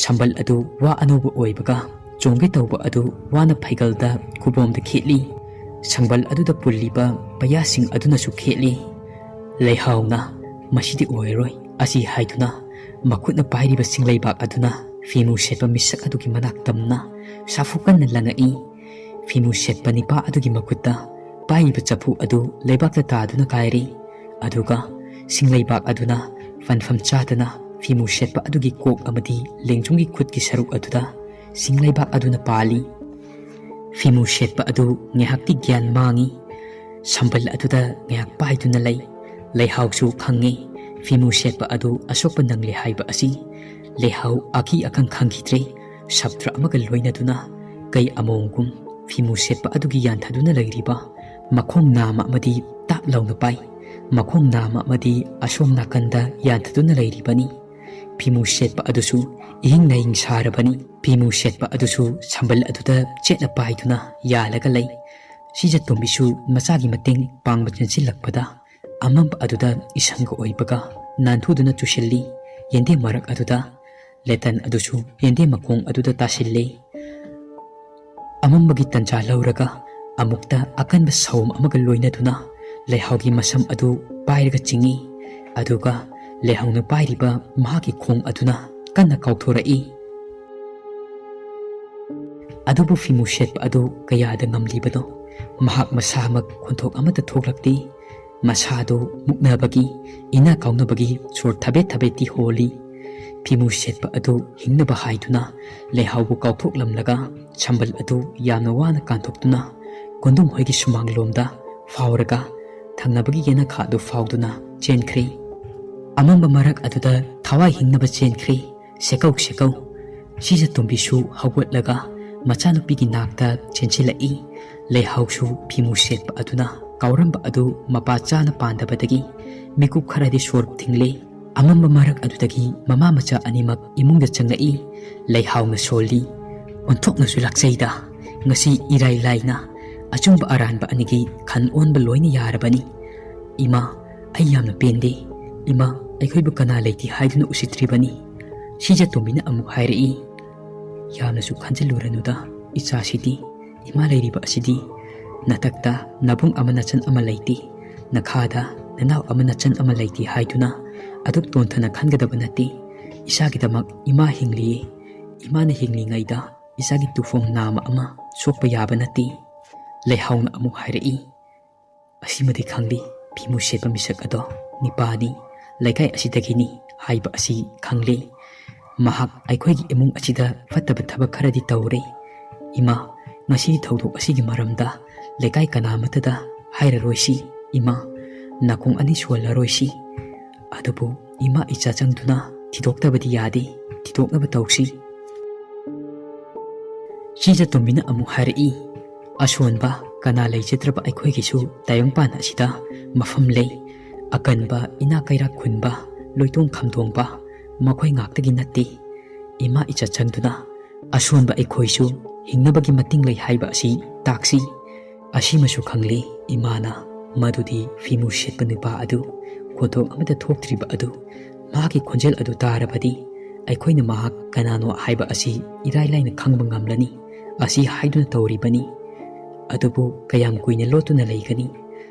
ꯁꯝꯕꯜ ꯑꯗꯨ ꯋꯥ ꯑꯅꯧꯕ ꯑꯣꯏꯕꯒ ꯆꯣꯡꯒꯦ ꯇꯧꯕ ꯑꯗꯨ ꯋꯥꯅ ꯐꯩꯒꯜꯗ ꯈꯨꯕꯣꯝꯗ ꯈꯦꯠꯂꯤ꯫ ꯁꯪꯕꯜ ꯑꯗꯨꯗ ꯄꯨꯜꯂꯤꯕ ꯄꯩꯌꯥꯁꯤꯡ ꯑꯗꯨꯅꯁꯨ ꯈꯦꯠꯂꯤ꯫ ꯂꯩꯍꯥꯎꯅ "ꯃꯁꯤꯗꯤ ꯑꯣꯏꯔꯔꯣꯏ" ꯑꯁꯤ ꯍꯥꯏꯗꯨꯅ ꯃꯈꯨꯠꯅ ꯄꯥꯏꯔꯤꯕ ꯁꯤꯡꯂꯩꯕꯥꯛ ꯑꯗꯨꯅ ꯐꯤꯃꯨ ꯁꯦꯠꯄ ꯃꯤꯁꯛ ꯑꯗꯨꯒꯤ ꯃꯅꯥꯛ ꯇꯝꯅ ꯁꯥꯐꯨ ꯀꯟꯅ ꯂꯪꯉꯛꯏ꯫ ꯐꯤꯃꯨ ꯁꯦꯠꯄ ꯅꯤꯄꯥ ꯑꯗꯨꯒꯤ ꯃꯈꯨꯠꯇ ꯄꯥꯏꯔꯤꯕ ꯆꯐꯨ ꯑꯗꯨ ꯂꯩꯕꯥꯛꯇ ꯇꯥꯗꯨꯅ ꯀꯥꯏꯔꯤ꯫ ꯑꯗꯨꯒ ꯁꯤꯡꯂꯩꯕꯥꯛ ꯑꯗꯨꯅ ꯄꯟꯐꯝ ꯆꯥꯗꯅ ꯐꯤꯃꯨ ꯁꯦꯠꯄ ꯑꯗꯨꯒꯤ ꯀꯣꯛ ꯑꯃꯗꯤ ꯂꯦꯡꯖꯨꯝꯒꯤ ꯈꯨꯠꯀꯤ ꯁꯔꯨꯛ ꯑꯗꯨꯗ ꯁꯤꯡꯂꯩꯕꯥꯛ ꯑꯗꯨꯅ ꯄꯥꯜꯂꯤ꯫ ꯐꯤꯃꯨ ꯁꯦꯠꯄ ꯑꯗꯨ ꯉꯥꯏꯍꯥꯛꯇꯤ ꯒ꯭ꯌꯥꯟ ꯃꯥꯡꯏ꯫ ꯁꯝꯕꯜ ꯑꯗꯨꯗ ꯉꯥꯏꯍꯥꯛ ꯄꯥꯏꯗꯨꯅ ꯂꯩ꯫ ꯂꯩꯍꯥꯎꯁꯨ ꯈꯪꯉꯤ꯫ ꯐꯤꯃꯨ ꯁꯦꯠꯄ ꯑꯗꯨ ꯑꯁꯣꯛꯄ ꯅꯪꯂꯦ ꯍꯥꯏꯕ ꯑꯁꯤ ꯂꯩꯍꯥꯎ ꯑꯀꯤ ꯑꯈꯪ ꯈꯪꯈꯤꯗ꯭ꯔꯦ꯫ ꯁꯞꯇ꯭ꯔ ꯑꯃꯒ ꯂꯣꯏꯅꯗꯨꯅ ꯀꯩ ꯑꯃꯣꯝꯒꯨꯝ ꯐꯤꯃꯨ ꯁꯦꯠꯄ ꯑꯗꯨꯒꯤ ꯌꯥꯟꯊꯗꯨꯅ ꯂꯩꯔꯤꯕ ꯃꯈꯣꯡ ꯅꯥꯝꯃ ꯑꯃꯗꯤ ꯇꯥꯞ ꯂꯥꯎꯅ ꯄꯥꯏ꯫ ꯃꯈꯣꯡ ꯅꯥꯝꯃ ꯑꯃꯗꯤ ꯑꯁꯣꯝ ꯅꯥꯀꯟꯗ ꯌꯥꯟꯊꯗꯨꯅ ꯂꯩꯔꯤꯕꯅꯤ꯫ ꯐꯤꯃꯨ ꯁꯦꯠꯄ ꯑꯗꯨꯁꯨ ꯏꯍꯤꯡ ꯅꯥꯍꯤꯡ ꯁꯥꯔꯕꯅꯤ꯫ ꯐꯤꯃꯨ ꯁꯦꯠꯄ ꯑꯗꯨꯁꯨ ꯁꯝꯕꯜ ꯑꯗꯨꯗ ꯆꯦꯠꯅ ꯄꯥꯏꯗꯨꯅ ꯌꯥꯜꯂꯒ ꯂꯩ꯫ ꯁꯤꯖꯇꯣꯝꯕꯤꯁꯨ ꯃꯆꯥꯒꯤ ꯃꯇꯦꯡ ꯄꯥꯡꯕ ꯆꯦꯟꯁꯤꯜꯂꯛꯄꯗ ꯑꯃꯝꯕ ꯑꯗꯨꯗ ꯏꯁꯪꯒ ꯑꯣꯏꯕꯒ ꯅꯥꯟꯊꯨꯗꯨꯅ ꯆꯨꯁꯤꯜꯂꯤ꯫ ꯌꯦꯟꯗꯦꯝ ꯃꯔꯛ ꯑꯗꯨꯗ ꯂꯦꯇꯟ ꯑꯗꯨꯁꯨ ꯌꯦꯟꯗꯦꯝ ꯃꯈꯣꯡ ꯑꯗꯨꯗ ꯇꯥꯁꯤꯜꯂꯤ꯫ ꯑꯃꯝꯕꯒꯤ ꯇꯟꯖꯥ ꯂꯧꯔꯒ ꯑꯃꯨꯛꯇ ꯑꯀꯟꯕ ꯁꯧꯝ ꯑꯃꯒ ꯂꯣꯏꯅꯗꯨꯅ ꯂꯩꯍꯥꯎꯒꯤ ꯃꯁꯝ ꯑꯗꯨ ꯄꯥꯏꯔꯒ ꯆꯤꯡꯏ꯫ ꯑꯗꯨꯒ ꯂꯩꯍꯥꯎꯅ ꯄꯥꯏꯔꯤꯕ ꯃꯍꯥꯛꯀꯤ ꯈꯣꯡ ꯑꯗꯨꯅ ꯀꯟꯅ ꯀꯥꯎꯊꯣꯔꯛꯏ꯫ ꯑꯗꯨꯕꯨ ꯐꯤꯃꯨ ꯁꯦꯠꯄ ꯑꯗꯨ ꯀꯌꯥꯗ ꯉꯝꯂꯤꯕꯅꯣ? ꯃꯍꯥꯛ ꯃꯁꯥꯃꯛ ꯈꯣꯟꯊꯣꯛ ꯑꯃꯠꯇ ꯊꯣꯛꯂꯛꯇꯦ꯫ ꯃꯁꯥꯗꯨ ꯃꯨꯛꯅꯕꯒꯤ, ꯏꯅꯥ ꯀꯥꯎꯅꯕꯒꯤ ꯁꯣꯔ ꯊꯕꯦꯠ ꯊꯕꯦꯠꯇꯤ ꯍꯣꯜꯂꯤ꯫ ꯐꯤꯃꯨ ꯁꯦꯠꯄ ꯑꯗꯨ ꯍꯤꯡꯅꯕ ꯍꯥꯏꯗꯨꯅ ꯂꯩꯍꯥꯎꯕꯨ ꯀꯥꯎꯊꯣꯛꯂꯝꯂꯒ ꯁꯝꯕꯜ ꯑꯗꯨ ꯌꯥꯝꯅ ꯋꯥꯅ ꯀꯥꯟꯊꯣꯛꯇꯨꯅ ꯀꯣꯟꯗꯨꯝ ꯍꯣꯏꯒꯤ ꯁꯨꯃꯥꯡꯂꯣꯝꯗ ꯐꯥꯎꯔꯒ ꯊꯪꯅꯕꯒꯤ ꯌꯦꯅꯈꯥ ꯑꯗꯨ ꯐꯥꯎꯗꯨꯅ ꯆꯦꯟꯈ꯭ꯔꯦ꯫ ꯑꯃꯝꯕ ꯃꯔꯛ ꯑꯗꯨꯗ ꯊꯋꯥꯏ ꯍꯤꯡꯅꯕ ꯆꯦꯟꯈ꯭ꯔꯦ꯫ ꯁꯦꯀꯧ ꯁꯦꯀꯧ꯫ ꯁꯤꯖꯇꯣꯝꯕꯤꯁꯨ ꯍꯧꯒꯠꯂꯒ ꯃꯆꯥꯅꯨꯄꯤꯒꯤ ꯅꯥꯛꯇ ꯆꯦꯟꯁꯤꯜꯂꯛꯏ꯫ ꯂꯩꯍꯥꯎꯁꯨ ꯐꯤꯃꯨ ꯁꯦꯠꯄ ꯑꯗꯨꯅ ꯀꯥꯎꯔꯝꯕ ꯑꯗꯨ ꯃꯄꯥ ꯆꯥꯅ ꯄꯥꯟꯗꯕꯗꯒꯤ ꯃꯤꯀꯨꯞ ꯈꯔꯗꯤ ꯁꯣꯔ ꯊꯤꯡꯂꯦ꯫ ꯑꯃꯝꯕ ꯃꯔꯛ ꯑꯗꯨꯗꯒꯤ ꯃꯃꯥ ꯃꯆꯥ ꯑꯅꯤꯃꯛ ꯏꯃꯨꯡꯗ ꯆꯪꯂꯛꯏ꯫ ꯂꯩꯍꯥꯎꯅ ꯁꯣꯜꯂꯤ꯫ "ꯑꯣꯟꯊꯣꯛꯅꯁꯨ ꯂꯥꯛꯆꯩꯗ, ꯉꯁꯤ ꯏꯔꯥꯏ ꯂꯥꯏꯅ ꯑꯆꯨꯝꯕ ꯑꯔꯥꯟꯕ ꯑꯅꯤꯒꯤ ꯈꯟ ꯑꯣꯟꯕ ꯂꯣꯏꯅ ꯌꯥꯔꯕꯅꯤ꯫ ꯏꯃꯥ, ꯑꯩ ꯌꯥꯝꯅ ꯄꯦꯟꯗꯦ꯫ ꯏꯃꯥ, ꯑꯩꯈꯣꯏꯕꯨ ꯀꯅꯥ ꯂꯩꯇꯦ ꯍꯥꯏꯗꯨꯅ ꯎꯁꯤꯠꯇ꯭ꯔꯤꯕꯅꯤ?" ꯁꯤꯖꯇꯣꯝꯕꯤꯅ ꯑꯃꯨꯛ ꯍꯥꯏꯔꯛꯏ꯫ "ꯌꯥꯝꯅꯁꯨ ꯈꯟꯖꯤꯜꯂꯨꯔꯅꯨꯗ, ꯏꯆꯥꯁꯤꯗꯤ꯫ ꯏꯃꯥ ꯂꯩꯔꯤꯕ ꯑꯁꯤꯗꯤ ꯅꯊꯛꯇ ꯅꯕꯨꯡ ꯑꯃ ꯅꯆꯟ ꯑꯃ ꯂꯩꯇꯦ, ꯅꯈꯥꯗ ꯅꯅꯥꯎ ꯑꯃ ꯅꯆꯟ ꯑꯃ ꯂꯩꯇꯦ ꯍꯥꯏꯗꯨꯅ ꯑꯗꯨꯛ ꯇꯣꯟꯊꯅ ꯈꯟꯒꯗꯕ ꯅꯠꯇꯦ꯫ ꯏꯆꯥꯒꯤꯗꯃꯛ ꯏꯃꯥ ꯍꯤꯡꯂꯤꯌꯦ꯫ ꯏꯃꯥꯅ ꯍꯤꯡꯂꯤꯉꯩꯗ ꯏꯆꯥꯒꯤ ꯇꯨꯐꯝ ꯅꯥꯝꯃ ꯑꯃ ꯁꯣꯛꯄ ꯌꯥꯕ ꯅꯠꯇꯦ", ꯂꯩꯍꯥꯎꯅ ꯑꯃꯨꯛ ꯍꯥꯏꯔꯛꯏ꯫ "ꯑꯁꯤꯃꯗꯤ ꯈꯪꯂꯤ, ꯐꯤꯃꯨ ꯁꯦꯠꯄ ꯃꯤꯁꯛ ꯑꯗꯣ ꯅꯤꯄꯥꯅꯤ, ꯂꯩꯀꯥꯏ ꯑꯁꯤꯗꯒꯤꯅꯤ ꯍꯥꯏꯕ ꯑꯁꯤ ꯈꯪꯂꯤ꯫ ꯃꯍꯥꯛ ꯑꯩꯈꯣꯏꯒꯤ ꯏꯃꯨꯡ ꯑꯁꯤꯗ ꯐꯠꯇꯕ ꯊꯕꯛ ꯈꯔꯗꯤ ꯇꯧꯔꯦ꯫ ꯏꯃꯥ, ꯉꯁꯤ ꯊꯧꯗꯣꯛ ꯑꯁꯤꯒꯤ ꯃꯔꯝꯗ ꯂꯩꯀꯥꯏ ꯀꯅꯥꯃꯠꯇꯗ ꯍꯥꯏꯔꯔꯣꯏꯁꯤ꯫ ꯏꯃꯥ, ꯅꯥꯀꯣꯡ ꯑꯅꯤ ꯁꯣꯜꯂꯔꯣꯏꯁꯤ꯫ ꯑꯗꯨꯕꯨ ꯏꯃꯥ ꯏꯆꯥ ꯆꯪꯗꯨꯅ ꯊꯤꯗꯣꯛꯇꯕꯗꯤ ꯌꯥꯗꯦ, ꯊꯤꯗꯣꯛꯅꯕ ꯇꯧꯁꯤ꯫ ꯁꯤꯖꯇꯣꯝꯕꯤꯅ ꯑꯃꯨꯛ ꯍꯥꯏꯔꯛꯏ, "ꯑꯁꯣꯟꯕ ꯀꯅꯥ ꯂꯩꯖꯗ꯭ꯔꯕ ꯑꯩꯈꯣꯏꯒꯤꯁꯨ ꯇꯥꯏꯕꯪꯄꯥꯟ ꯑꯁꯤꯗ ꯃꯐꯝ ꯂꯩ꯫ ꯑꯀꯟꯕ ꯏꯅꯥ ꯀꯩꯔꯥꯛ ꯈꯨꯟꯕ, ꯂꯣꯏꯇꯣꯡ ꯈꯝꯗꯣꯡꯕ ꯃꯈꯣꯏ ꯉꯥꯛꯇꯒꯤ ꯅꯠꯇꯦ꯫ ꯏꯃꯥ ꯏꯆꯥ ꯆꯪꯗꯨꯅ ꯑꯁꯣꯟꯕ ꯑꯩꯈꯣꯏꯁꯨ ꯍꯤꯡꯅꯕꯒꯤ ꯃꯇꯤꯡ ꯂꯩ ꯍꯥꯏꯕ ꯑꯁꯤ ꯇꯥꯛꯁꯤ꯫" ꯑꯁꯤꯃꯁꯨ ꯈꯪꯂꯤ ꯏꯃꯥꯅ, ꯃꯗꯨꯗꯤ ꯐꯤꯃꯨ ꯁꯦꯠꯄ ꯅꯨꯄꯥ ꯑꯗꯨ ꯈꯣꯟꯊꯣꯛ ꯑꯃꯠꯇ ꯊꯣꯛꯇ꯭ꯔꯤꯕ ꯑꯗꯨ, ꯃꯍꯥꯛꯀꯤ ꯈꯣꯟꯖꯦꯜ ꯑꯗꯨ ꯇꯥꯔꯕꯗꯤ ꯑꯩꯈꯣꯏꯅ ꯃꯍꯥꯛ ꯀꯅꯥꯅꯣ ꯍꯥꯏꯕ ꯑꯁꯤ ꯏꯔꯥꯏ ꯂꯥꯏꯅ ꯈꯪꯕ ꯉꯝꯂꯅꯤ꯫ ꯑꯁꯤ ꯍꯥꯏꯗꯨꯅ ꯇꯧꯔꯤꯕꯅꯤ꯫ ꯑꯗꯨꯕꯨ ꯀꯌꯥꯝ ꯀꯨꯏꯅ ꯂꯣꯠꯇꯨꯅ ꯂꯩꯒꯅꯤ?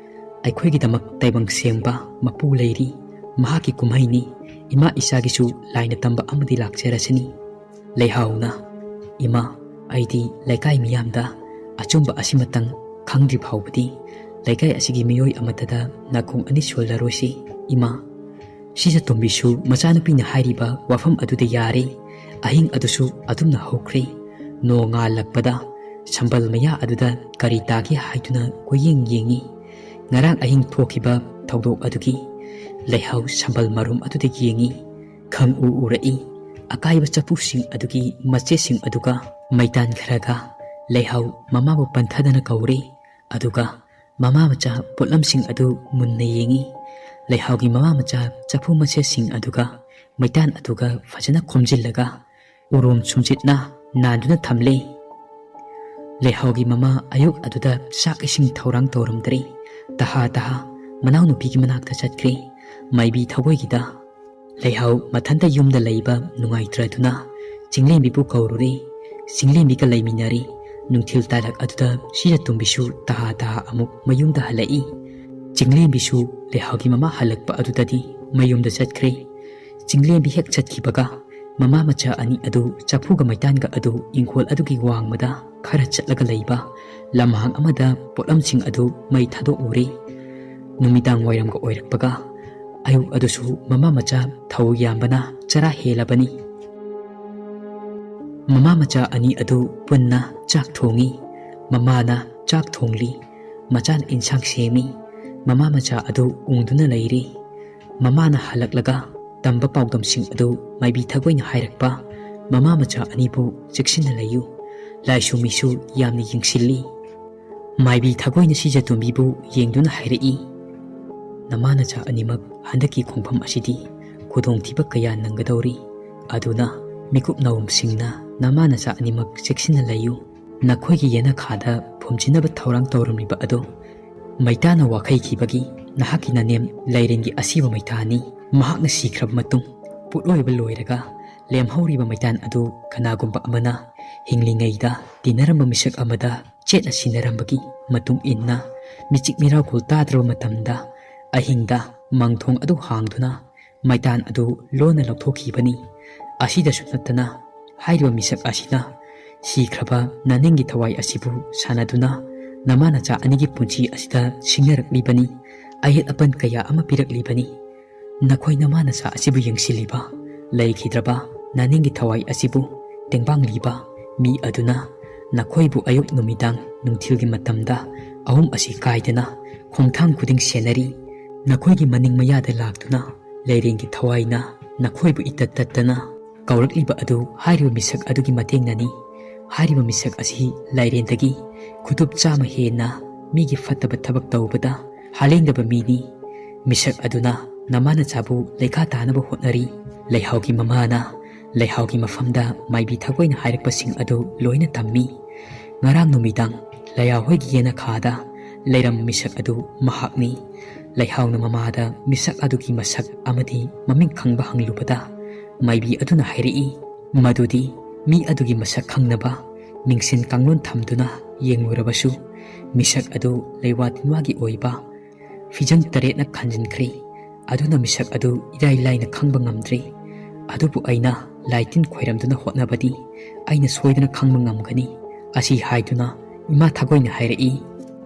ꯑꯩꯈꯣꯏꯒꯤꯗꯃꯛ ꯇꯥꯏꯕꯪ ꯁꯦꯝꯕ ꯃꯄꯨ ꯂꯩꯔꯤ꯫ ꯃꯍꯥꯛꯀꯤ ꯀꯨꯝꯍꯩꯅꯤ꯫ ꯏꯃꯥ ꯏꯆꯥꯒꯤꯁꯨ ꯂꯥꯏꯅ ꯇꯝꯕ ꯑꯃꯗꯤ ꯂꯥꯛꯆꯔꯁꯤꯅꯤ꯫ ꯂꯩꯍꯥꯎꯅ, "ꯏꯃꯥ, ꯑꯩꯗꯤ ꯂꯩꯀꯥꯏ ꯃꯤꯌꯥꯝꯗ ꯑꯆꯨꯝꯕ ꯑꯁꯤꯃꯇꯪ ꯈꯪꯗ꯭ꯔꯤ ꯐꯥꯎꯕꯗꯤ ꯂꯩꯀꯥꯏ ꯑꯁꯤꯒꯤ ꯃꯤꯑꯣꯏ ꯑꯃꯠꯇꯗ ꯅꯥꯀꯣꯡ ꯑꯅꯤ ꯁꯣꯜꯂꯔꯣꯏꯁꯤ, ꯏꯃꯥ꯫" ꯁꯤꯖꯇꯣꯝꯕꯤꯁꯨ ꯃꯆꯥꯅꯨꯄꯤꯅ ꯍꯥꯏꯔꯤꯕ ꯋꯥꯐꯝ ꯑꯗꯨꯗ ꯌꯥꯔꯦ꯫ ꯑꯍꯤꯡ ꯑꯗꯨꯁꯨ ꯑꯗꯨꯝꯅ ꯍꯧꯈ꯭ꯔꯦ꯫ ꯅꯣꯡꯉꯥꯜꯂꯛꯄꯗ ꯁꯝꯕꯜ ꯃꯌꯥ ꯑꯗꯨꯗ ꯀꯔꯤ ꯇꯥꯒꯦ ꯍꯥꯏꯗꯨꯅ ꯀꯣꯏꯌꯦꯡ ꯌꯦꯡꯉꯤ꯫ ꯉꯔꯥꯡ ꯑꯍꯤꯡ ꯊꯣꯛꯈꯤꯕ ꯊꯧꯗꯣꯛ ꯑꯗꯨꯒꯤ ꯂꯩꯍꯥꯎ ꯁꯝꯕꯜ ꯃꯔꯨꯝ ꯑꯗꯨꯗ ꯌꯦꯡꯉꯤ꯫ ꯈꯪꯎ ꯎꯔꯛꯏ꯫ ꯑꯀꯥꯏꯕ ꯆꯐꯨꯁꯤꯡ ꯑꯗꯨꯒꯤ ꯃꯆꯦꯠꯁꯤꯡ ꯑꯗꯨꯒ ꯃꯩꯇꯥꯟ ꯈꯔꯒ ꯂꯩꯍꯥꯎ ꯃꯃꯥꯕꯨ ꯄꯟꯊꯗꯅ ꯀꯧꯔꯦ꯫ ꯑꯗꯨꯒ ꯃꯃꯥ ꯃꯆꯥ ꯄꯣꯠꯂꯝꯁꯤꯡ ꯑꯗꯨ ꯃꯨꯟꯅ ꯌꯦꯡꯉꯤ꯫ ꯂꯩꯍꯥꯎꯒꯤ ꯃꯃꯥ ꯃꯆꯥ ꯆꯐꯨ ꯃꯆꯦꯠꯁꯤꯡ ꯑꯗꯨꯒ ꯃꯩꯇꯥꯟ ꯑꯗꯨꯒ ꯐꯖꯅ ꯈꯣꯝꯖꯤꯜꯂꯒ ꯎꯔꯣꯝ ꯁꯨꯝꯖꯤꯠꯅ ꯅꯥꯟꯗꯨꯅ ꯊꯝꯂꯦ꯫ ꯂꯩꯍꯥꯎꯒꯤ ꯃꯃꯥ ꯑꯌꯨꯛ ꯑꯗꯨꯗ ꯆꯥꯛ ꯏꯁꯤꯡ ꯊꯧꯔꯥꯡ ꯇꯧꯔꯝꯗ꯭ꯔꯦ꯫ ꯇꯍꯥ ꯇꯍꯥ ꯃꯅꯥꯎꯅꯨꯄꯤꯒꯤ ꯃꯅꯥꯛꯇ ꯆꯠꯈ꯭ꯔꯦ꯫ ꯃꯥꯏꯕꯤ ꯊꯧꯒꯣꯏꯒꯤꯗ ꯂꯩꯍꯥꯎ ꯃꯊꯟꯇ ꯌꯨꯝꯗ ꯂꯩꯕ ꯅꯨꯡꯉꯥꯏꯇ꯭ꯔꯗꯨꯅ ꯆꯤꯡꯂꯦꯝꯕꯤꯕꯨ ꯀꯧꯔꯨꯔꯦ꯫ ꯆꯤꯡꯂꯦꯝꯕꯤꯒ ꯂꯩꯃꯤꯟꯅꯔꯦ꯫ ꯅꯨꯡꯊꯤꯜ ꯇꯥꯂꯛ ꯑꯗꯨꯗ ꯁꯤꯖꯇꯣꯝꯕꯤꯁꯨ ꯇꯍꯥ ꯇꯍꯥ ꯑꯃꯨꯛ ꯃꯌꯨꯝꯗ ꯍꯜꯂꯛꯏ꯫ ꯆꯤꯡꯂꯦꯝꯕꯤꯁꯨ ꯂꯩꯍꯥꯎꯒꯤ ꯃꯃꯥ ꯍꯜꯂꯛꯄ ꯑꯗꯨꯗꯗꯤ ꯃꯌꯨꯝꯗ ꯆꯠꯈ꯭ꯔꯦ꯫ ꯆꯤꯡꯂꯦꯝꯕꯤ ꯍꯦꯛ ꯆꯠꯈꯤꯕꯒ ꯃꯃꯥ ꯃꯆꯥ ꯑꯅꯤ ꯑꯗꯨ ꯆꯐꯨꯒ ꯃꯩꯇꯥꯟꯒ ꯑꯗꯨ ꯏꯪꯈꯣꯜ ꯑꯗꯨꯒꯤ ꯋꯥꯡꯃꯗ ꯈꯔ ꯆꯠꯂꯒ ꯂꯩꯕ ꯂꯝꯍꯥꯡ ꯑꯃꯗ ꯄꯣꯠꯂꯝꯁꯤꯡ ꯑꯗꯨ ꯃꯩ ꯊꯥꯗꯣꯛꯎꯔꯦ꯫ ꯅꯨꯃꯤꯗꯥꯡ ꯋꯥꯏꯔꯝꯒ ꯑꯣꯏꯔꯛꯄꯒ ꯑꯌꯨꯛ ꯑꯗꯨꯁꯨ ꯃꯃꯥ ꯃꯆꯥ ꯊꯧ ꯌꯥꯝꯕꯅ ꯆꯔꯥ ꯍꯦꯜꯂꯕꯅꯤ꯫ ꯃꯃꯥ ꯃꯆꯥ ꯑꯅꯤ ꯑꯗꯨ ꯄꯨꯟꯅ ꯆꯥꯛ ꯊꯣꯡꯉꯤ꯫ ꯃꯃꯥꯅ ꯆꯥꯛ ꯊꯣꯡꯂꯤ꯫ ꯃꯆꯥꯅ ꯏꯟꯁꯥꯡ ꯁꯦꯝꯃꯤ꯫ ꯃꯃꯥ ꯃꯆꯥ ꯑꯗꯨ ꯎꯪꯗꯨꯅ ꯂꯩꯔꯤ꯫ ꯃꯃꯥꯅ ꯍꯜꯂꯛꯂꯒ ꯇꯝꯕ ꯄꯥꯎꯗꯝꯁꯤꯡ ꯑꯗꯨ ꯃꯥꯏꯕꯤ ꯊꯒꯣꯏꯅ ꯍꯥꯏꯔꯛꯄ, ꯃꯃꯥ ꯃꯆꯥ ꯑꯅꯤꯕꯨ ꯆꯦꯛꯁꯤꯟꯅ ꯂꯩꯌꯨ, ꯂꯥꯏꯁꯨ ꯃꯤꯁꯨ ꯌꯥꯝꯅ ꯌꯦꯡꯁꯤꯜꯂꯤ꯫ ꯃꯥꯏꯕꯤ ꯊꯒꯣꯏꯅ ꯁꯤꯖꯇꯣꯝꯕꯤꯕꯨ ꯌꯦꯡꯗꯨꯅ ꯍꯥꯏꯔꯛꯏ, ꯅꯃꯥ ꯅꯆꯥ ꯑꯅꯤꯃꯛ ꯍꯟꯗꯛꯀꯤ ꯈꯣꯡꯐꯝ ꯑꯁꯤꯗꯤ ꯈꯨꯗꯣꯡꯊꯤꯕ ꯀꯌꯥ ꯅꯪꯒꯗꯧꯔꯤ꯫ ꯑꯗꯨꯅ ꯃꯤꯀꯨꯞ ꯅꯥꯎꯔꯨꯝꯁꯤꯡꯅ ꯅꯃꯥ ꯅꯆꯥ ꯑꯅꯤꯃꯛ ꯆꯦꯛꯁꯤꯟꯅ ꯂꯩꯌꯨ꯫ ꯅꯈꯣꯏꯒꯤ ꯌꯦꯅꯈꯥꯗ ꯐꯨꯝꯖꯤꯟꯅꯕ ꯊꯧꯔꯥꯡ ꯇꯧꯔꯝꯂꯤꯕ ꯑꯗꯨ ꯃꯩꯇꯥꯅ ꯋꯥꯈꯩꯈꯤꯕꯒꯤ ꯅꯍꯥꯛꯀꯤ ꯅꯅꯦꯝ ꯂꯩꯔꯦꯟꯒꯤ ꯑꯁꯤꯕ ꯃꯩꯇꯥꯅꯤ꯫ ꯃꯍꯥꯛꯅ ꯁꯤꯈ꯭ꯔꯕ ꯃꯇꯨꯡ ꯄꯣꯠꯂꯣꯏꯕ ꯂꯣꯏꯔꯒ ꯂꯦꯝꯍꯧꯔꯤꯕ ꯃꯩꯇꯥꯟ ꯑꯗꯨ ꯀꯅꯥꯒꯨꯝꯕ ꯑꯃꯅ ꯍꯤꯡꯂꯤꯉꯩꯗ ꯇꯤꯟꯅꯔꯝꯕ ꯃꯤꯁꯛ ꯑꯃꯗ ꯆꯦꯠꯅ ꯁꯤꯟꯅꯔꯝꯕꯒꯤ ꯃꯇꯨꯡ ꯏꯟꯅ ꯃꯤꯆꯤꯛ ꯃꯤꯔꯥꯎꯈꯣꯜ ꯇꯥꯗ꯭ꯔꯕ ꯃꯇꯝꯗ ꯑꯍꯤꯡꯗ ꯃꯪꯊꯣꯡ ꯑꯗꯨ ꯍꯥꯡꯗꯨꯅ ꯃꯩꯇꯥꯟ ꯑꯗꯨ ꯂꯣꯟꯅ ꯂꯧꯊꯣꯛꯈꯤꯕꯅꯤ꯫ ꯑꯁꯤꯗꯁꯨ ꯅꯠꯇꯅ ꯍꯥꯏꯔꯤꯕ ꯃꯤꯁꯛ ꯑꯁꯤꯅ ꯁꯤꯈ꯭ꯔꯕ ꯅꯅꯦꯝꯒꯤ ꯊꯋꯥꯏ ꯑꯁꯤꯕꯨ ꯁꯥꯟꯅꯗꯨꯅ ꯅꯃꯥ ꯅꯆꯥ ꯑꯅꯤꯒꯤ ꯄꯨꯟꯁꯤ ꯑꯁꯤꯗ ꯁꯤꯡꯅꯔꯛꯂꯤꯕꯅꯤ, ꯑꯌꯦꯠ ꯑꯄꯟ ꯀꯌꯥ ꯑꯃ ꯄꯤꯔꯛꯂꯤꯕꯅꯤ꯫ ꯅꯈꯣꯏ ꯅꯃꯥ ꯅꯆꯥ ꯑꯁꯤꯕꯨ ꯌꯦꯡꯁꯤꯜꯂꯤꯕ, ꯂꯩꯈꯤꯗ꯭ꯔꯕ ꯅꯅꯦꯝꯒꯤ ꯊꯋꯥꯏ ꯑꯁꯤꯕꯨ ꯇꯦꯡꯕꯥꯡꯂꯤꯕ ꯃꯤ ꯑꯗꯨꯅ ꯅꯈꯣꯏꯕꯨ ꯑꯌꯨꯛ ꯅꯨꯃꯤꯗꯥꯡ ꯅꯨꯡꯊꯤꯜꯒꯤ ꯃꯇꯝꯗ ꯑꯍꯨꯝ ꯑꯁꯤ ꯀꯥꯏꯗꯅ ꯈꯣꯡꯊꯥꯡ ꯈꯨꯗꯤꯡ ꯁꯦꯟꯅꯔꯤ꯫ ꯅꯈꯣꯏꯒꯤ ꯃꯅꯤꯡ ꯃꯌꯥꯗ ꯂꯥꯛꯇꯨꯅ ꯂꯩꯔꯦꯡꯒꯤ ꯊꯋꯥꯏꯅ ꯅꯈꯣꯏꯕꯨ ꯏꯇꯠ ꯇꯠꯇꯅ ꯀꯧꯔꯛꯂꯤꯕ ꯑꯗꯨ ꯍꯥꯏꯔꯤꯕ ꯃꯤꯁꯛ ꯑꯗꯨꯒꯤ ꯃꯇꯦꯡꯅꯅꯤ꯫ ꯍꯥꯏꯔꯤꯕ ꯃꯤꯁꯛ ꯑꯁꯤ ꯂꯥꯏꯔꯦꯟꯗꯒꯤ ꯈꯨꯇꯨꯞ ꯆꯥꯝꯃ ꯍꯦꯟꯅ ꯃꯤꯒꯤ ꯐꯠꯇꯕ ꯊꯕꯛ ꯇꯧꯕꯗ ꯍꯥꯂꯦꯡꯗꯕ ꯃꯤꯅꯤ꯫ ꯃꯤꯁꯛ ꯑꯗꯨꯅ ꯅꯃꯥ ꯅꯆꯥꯕꯨ ꯂꯩꯈꯥ ꯇꯥꯅꯕ ꯍꯣꯠꯅꯔꯤ꯫ ꯂꯩꯍꯥꯎꯒꯤ ꯃꯃꯥꯅ ꯂꯩꯍꯥꯎꯒꯤ ꯃꯐꯝꯗ ꯃꯥꯏꯕꯤ ꯊꯒꯣꯏꯅ ꯍꯥꯏꯔꯛꯄꯁꯤꯡ ꯑꯗꯨ ꯂꯣꯏꯅ ꯇꯝꯃꯤ꯫ ꯉꯔꯥꯡ ꯅꯨꯃꯤꯗꯥꯡ ꯂꯩꯍꯥꯎ ꯍꯣꯏꯒꯤ ꯌꯦꯅꯈꯥꯗ ꯂꯩꯔꯝꯕ ꯃꯤꯁꯛ ꯑꯗꯨ ꯃꯍꯥꯛꯅꯤ꯫ ꯂꯩꯍꯥꯎꯅ ꯃꯃꯥꯗ ꯃꯤꯁꯛ ꯑꯗꯨꯒꯤ ꯃꯁꯛ ꯑꯃꯗꯤ ꯃꯃꯤꯡ ꯈꯪꯕ ꯍꯪꯂꯨꯕꯗ ꯃꯥꯏꯕꯤ ꯑꯗꯨꯅ ꯍꯥꯏꯔꯛꯏ ꯃꯗꯨꯗꯤ ꯃꯤ ꯑꯗꯨꯒꯤ ꯃꯁꯛ ꯈꯪꯅꯕ ꯃꯤꯡꯁꯦꯟ ꯀꯥꯡꯂꯣꯟ ꯊꯝꯗꯨꯅ ꯌꯦꯡꯂꯨꯔꯕꯁꯨ ꯃꯤꯁꯛ ꯑꯗꯨ ꯂꯩꯋꯥ ꯇꯤꯟꯋꯥꯒꯤ ꯑꯣꯏꯕ ꯐꯤꯖꯪ ꯇꯔꯦꯠꯅ ꯈꯟꯖꯤꯟꯈ꯭ꯔꯦ꯫ ꯑꯗꯨꯅ ꯃꯤꯁꯛ ꯑꯗꯨ ꯏꯔꯥꯏ ꯂꯥꯏꯅ ꯈꯪꯕ ꯉꯝꯗ꯭ꯔꯦ꯫ ꯑꯗꯨꯕꯨ ꯑꯩꯅ ꯂꯥꯏ ꯇꯤꯟ ꯈꯣꯏꯔꯝꯗꯨꯅ ꯍꯣꯠꯅꯕꯗꯤ ꯑꯩꯅ ꯁꯣꯏꯗꯅ ꯈꯪꯕ ꯉꯝꯒꯅꯤ꯫ ꯑꯁꯤ ꯍꯥꯏꯗꯨꯅ ꯏꯃꯥ ꯊꯒꯣꯏꯅ ꯍꯥꯏꯔꯛꯏ꯫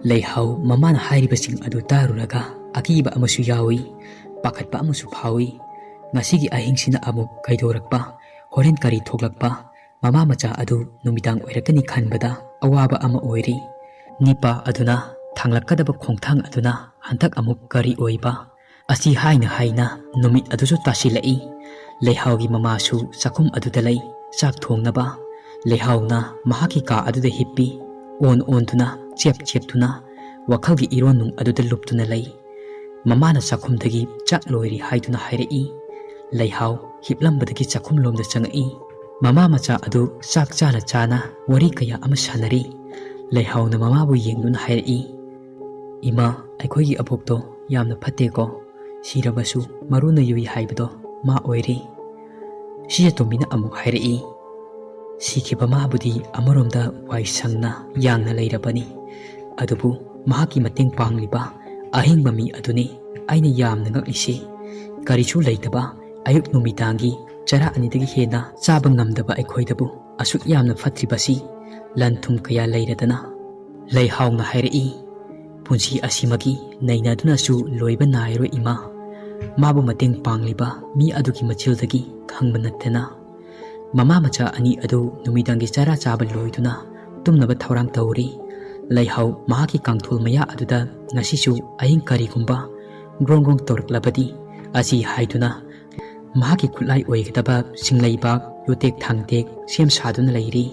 ꯂꯩꯍꯥꯎ ꯃꯃꯥꯅ ꯍꯥꯏꯔꯤꯕꯁꯤꯡ ꯑꯗꯨ ꯇꯥꯔꯨꯔꯒ ꯑꯀꯤꯕ ꯑꯃꯁꯨ ꯌꯥꯎꯏ, ꯄꯥꯈꯠꯄ ꯑꯃꯁꯨ ꯐꯥꯎꯏ꯫ ꯉꯁꯤꯒꯤ ꯑꯍꯤꯡꯁꯤꯅ ꯑꯃꯨꯛ ꯀꯩꯗꯧꯔꯛꯄ, ꯍꯣꯔꯦꯟ ꯀꯔꯤ ꯊꯣꯛꯂꯛꯄ, ꯃꯃꯥ ꯃꯆꯥ ꯑꯗꯨ ꯅꯨꯃꯤꯗꯥꯡ ꯑꯣꯏꯔꯛꯀꯅꯤ ꯈꯟꯕꯗ ꯑꯋꯥꯕ ꯑꯃ ꯑꯣꯏꯔꯤ꯫ ꯅꯤꯄꯥ ꯑꯗꯨꯅ ꯊꯥꯡꯂꯛꯀꯗꯕ ꯈꯣꯡꯊꯥꯡ ꯑꯗꯨꯅ ꯍꯟꯗꯛ ꯑꯃꯨꯛ ꯀꯔꯤ ꯑꯣꯏꯕ? ꯑꯁꯤ ꯍꯥꯏꯅ ꯍꯥꯏꯅ ꯅꯨꯃꯤꯠ ꯑꯗꯨꯁꯨ ꯇꯥꯁꯤꯜꯂꯛꯏ꯫ ꯂꯩꯍꯥꯎꯒꯤ ꯃꯃꯥꯁꯨ ꯆꯥꯛꯈꯨꯝ ꯑꯗꯨꯗ ꯂꯩ꯫ ꯆꯥꯛ ꯊꯣꯡꯅꯕ ꯂꯩꯍꯥꯎꯅ ꯃꯍꯥꯛꯀꯤ ꯀꯥ ꯑꯗꯨꯗ ꯍꯤꯞꯄꯤ꯫ ꯑꯣꯟ ꯑꯣꯟꯗꯨꯅ, ꯆꯦꯞ ꯆꯦꯞꯇꯨꯅ, ꯋꯥꯈꯜꯒꯤ ꯏꯔꯣꯟꯅꯨꯡ ꯑꯗꯨꯗ ꯂꯨꯞꯇꯨꯅ ꯂꯩ꯫ ꯃꯃꯥꯅ ꯆꯥꯛꯈꯨꯝꯗꯒꯤ "ꯆꯥꯛ ꯂꯣꯏꯔꯦ" ꯍꯥꯏꯗꯨꯅ ꯍꯥꯏꯔꯛꯏ꯫ ꯂꯩꯍꯥꯎ ꯍꯤꯞꯂꯝꯕꯗꯒꯤ ꯆꯥꯛꯈꯨꯝꯂꯣꯝꯗ ꯆꯪꯉꯛꯏ꯫ ꯃꯃꯥ ꯃꯆꯥ ꯑꯗꯨ ꯆꯥꯛ ꯆꯥꯅ ꯆꯥꯅ ꯋꯥꯔꯤ ꯀꯌꯥ ꯑꯃ ꯁꯥꯟꯅꯔꯤ꯫ ꯂꯩꯍꯥꯎꯅ ꯃꯃꯥꯕꯨ ꯌꯦꯡꯗꯨꯅ ꯍꯥꯏꯔꯛꯏ, "ꯏꯃꯥ, ꯑꯩꯈꯣꯏꯒꯤ ꯑꯕꯣꯛꯇꯣ ꯌꯥꯝꯅ ꯐꯠꯇꯦꯀꯣ꯫ ꯁꯤꯔꯕꯁꯨ ꯃꯔꯨꯅ ꯌꯨꯏ ꯍꯥꯏꯕꯗꯣ ꯃꯥ ꯑꯣꯏꯔꯦ꯫" ꯁꯤꯖꯇꯣꯝꯕꯤꯅ ꯑꯃꯨꯛ ꯍꯥꯏꯔꯛꯏ, "ꯁꯤꯈꯤꯕ ꯃꯥꯕꯨꯗꯤ ꯑꯃꯔꯣꯝꯗ ꯋꯥꯏ ꯁꯪꯅ ꯌꯥꯡꯅ ꯂꯩꯔꯕꯅꯤ꯫ ꯑꯗꯨꯕꯨ ꯃꯍꯥꯛꯀꯤ ꯃꯇꯦꯡ ꯄꯥꯡꯂꯤꯕ ꯑꯍꯤꯡꯕ ꯃꯤ ꯑꯗꯨꯅꯤ ꯑꯩꯅ ꯌꯥꯝꯅ ꯉꯛꯂꯤꯁꯤ꯫ ꯀꯔꯤꯁꯨ ꯂꯩꯇꯕ ꯑꯌꯨꯛ ꯅꯨꯃꯤꯗꯥꯡꯒꯤ ꯆꯔꯥ ꯑꯅꯤꯗꯒꯤ ꯍꯦꯟꯅ ꯆꯥꯕ ꯉꯝꯗꯕ ꯑꯩꯈꯣꯏꯗꯕꯨ ꯑꯁꯨꯛ ꯌꯥꯝꯅ ꯐꯠꯇ꯭ꯔꯤꯕꯁꯤ ꯂꯟ ꯊꯨꯝ ꯀꯌꯥ ꯂꯩꯔꯗꯅ?" ꯂꯩꯍꯥꯎꯅ ꯍꯥꯏꯔꯛꯏ, "ꯄꯨꯟꯁꯤ ꯑꯁꯤꯃꯒꯤ ꯅꯩꯅꯗꯨꯅꯁꯨ ꯂꯣꯏꯕ ꯅꯥꯏꯔꯣꯏ ꯏꯃꯥ꯫ ꯃꯥꯕꯨ ꯃꯇꯦꯡ ꯄꯥꯡꯂꯤꯕ ꯃꯤ ꯑꯗꯨꯒꯤ ꯃꯆꯤꯜꯗꯒꯤ ꯈꯪꯕ ꯅꯠꯇꯅ꯫" ꯃꯃꯥ ꯃꯆꯥ ꯑꯅꯤ ꯑꯗꯨ ꯅꯨꯃꯤꯗꯥꯡꯒꯤ ꯆꯔꯥ ꯆꯥꯕ ꯂꯣꯏꯗꯨꯅ ꯇꯨꯝꯅꯕ ꯊꯧꯔꯥꯡ ꯇꯧꯔꯤ꯫ ꯂꯩꯍꯥꯎ ꯃꯍꯥꯛꯀꯤ ꯀꯥꯡꯊꯣꯜ ꯃꯌꯥ ꯑꯗꯨꯗ ꯉꯁꯤꯁꯨ ꯑꯍꯤꯡ ꯀꯔꯤꯒꯨꯝꯕ ꯒ꯭ꯔꯣꯡ ꯒ꯭ꯔꯣꯡ ꯇꯧꯔꯛꯂꯕꯗꯤ ꯑꯁꯤ ꯍꯥꯏꯗꯨꯅ ꯃꯍꯥꯛꯀꯤ ꯈꯨꯠꯂꯥꯏ ꯑꯣꯏꯒꯗꯕ ꯁꯤꯡꯂꯩꯕꯥꯛ, ꯌꯣꯇꯦꯛ ꯊꯥꯡꯇꯦꯛ ꯁꯦꯝ ꯁꯥꯗꯨꯅ ꯂꯩꯔꯤ꯫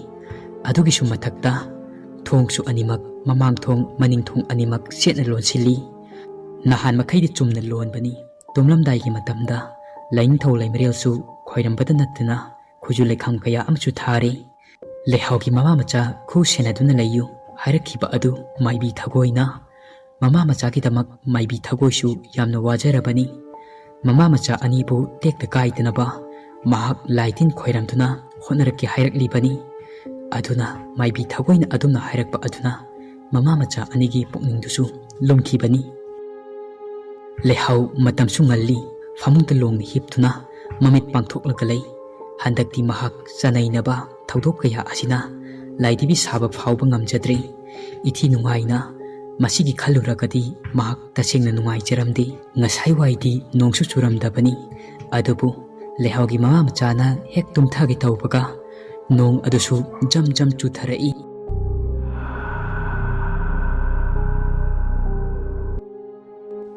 ꯑꯗꯨꯒꯤꯁꯨ ꯃꯊꯛꯇ ꯊꯣꯡꯁꯨ ꯑꯅꯤꯃꯛ, ꯃꯃꯥꯡ ꯊꯣꯡ, ꯃꯅꯤꯡ ꯊꯣꯡ ꯑꯅꯤꯃꯛ ꯆꯦꯠꯅ ꯂꯣꯟꯁꯤꯜꯂꯤ꯫ ꯅꯍꯥꯟ ꯃꯈꯩꯗꯤ ꯆꯨꯝꯅ ꯂꯣꯟꯕꯅꯤ꯫ ꯇꯨꯝꯂꯝꯗꯥꯏꯒꯤ ꯃꯇꯝꯗ ꯂꯥꯏꯅꯤꯡꯊꯧ ꯂꯩꯃꯔꯦꯜꯁꯨ ꯈꯣꯏꯔꯝꯕꯗ ꯅꯠꯇꯅ ꯈꯨꯖꯨ ꯂꯩꯈꯥꯝ ꯀꯌꯥ ꯑꯃꯁꯨ ꯊꯥꯔꯤ꯫ ꯂꯩꯍꯥꯎꯒꯤ ꯃꯃꯥ ꯃꯆꯥ ꯈꯨ ꯁꯦꯟꯅꯗꯨꯅ ꯂꯩꯌꯨ ꯍꯥꯏꯔꯛꯈꯤꯕ ꯑꯗꯨ ꯃꯥꯏꯕꯤ ꯊꯒꯣꯏꯅ꯫ ꯃꯃꯥ ꯃꯆꯥꯒꯤꯗꯃꯛ ꯃꯥꯏꯕꯤ ꯊꯒꯣꯏꯁꯨ ꯌꯥꯝꯅ ꯋꯥꯖꯔꯕꯅꯤ꯫ ꯃꯃꯥ ꯃꯆꯥ ꯑꯅꯤꯕꯨ ꯇꯦꯛꯇ ꯀꯥꯏꯗꯅꯕ ꯃꯍꯥꯛ ꯂꯥꯏ ꯇꯤꯟ ꯈꯣꯏꯔꯝꯗꯨꯅ ꯍꯣꯠꯅꯔꯛꯀꯦ ꯍꯥꯏꯔꯛꯂꯤꯕꯅꯤ꯫ ꯑꯗꯨꯅ ꯃꯥꯏꯕꯤ ꯊꯒꯣꯏꯅ ꯑꯗꯨꯝꯅ ꯍꯥꯏꯔꯛꯄ ꯑꯗꯨꯅ ꯃꯃꯥ ꯃꯆꯥ ꯑꯅꯤꯒꯤ ꯄꯨꯛꯅꯤꯡꯗꯨꯁꯨ ꯂꯨꯝꯈꯤꯕꯅꯤ꯫ ꯂꯩꯍꯥꯎ ꯃꯇꯝꯁꯨ ꯉꯜꯂꯤ꯫ ꯐꯃꯨꯡꯗ ꯂꯣꯡꯅ ꯍꯤꯞꯇꯨꯅ ꯃꯃꯤꯠ ꯄꯥꯡꯊꯣꯛꯂꯒ ꯂꯩ꯫ ꯍꯟꯗꯛꯇꯤ ꯃꯍꯥꯛ ꯆꯅꯩꯅꯕ ꯊꯧꯗꯣꯛ ꯀꯌꯥ ꯑꯁꯤꯅ ꯂꯥꯏꯙꯤꯕꯤ ꯁꯥꯕ ꯐꯥꯎꯕ ꯉꯝꯖꯗ꯭ꯔꯦ꯫ ꯏꯊꯤ ꯅꯨꯡꯉꯥꯏꯅ꯫ ꯃꯁꯤꯒꯤ ꯈꯜꯂꯨꯔꯒꯗꯤ ꯃꯍꯥꯛ ꯇꯁꯦꯡꯅ ꯅꯨꯡꯉꯥꯏꯖꯔꯝꯗꯦ꯫ ꯉꯁꯥꯏ ꯋꯥꯏꯗꯤ ꯅꯣꯡꯁꯨ ꯆꯨꯔꯝꯗꯕꯅꯤ꯫ ꯑꯗꯨꯕꯨ ꯂꯩꯍꯥꯎꯒꯤ ꯃꯃꯥ ꯃꯆꯥꯅ ꯍꯦꯛ ꯇꯨꯝꯊꯒꯦ ꯇꯧꯕꯒ ꯅꯣꯡ ꯑꯗꯨꯁꯨ ꯖꯝ ꯖꯝ ꯆꯨꯊꯔꯛꯏ꯫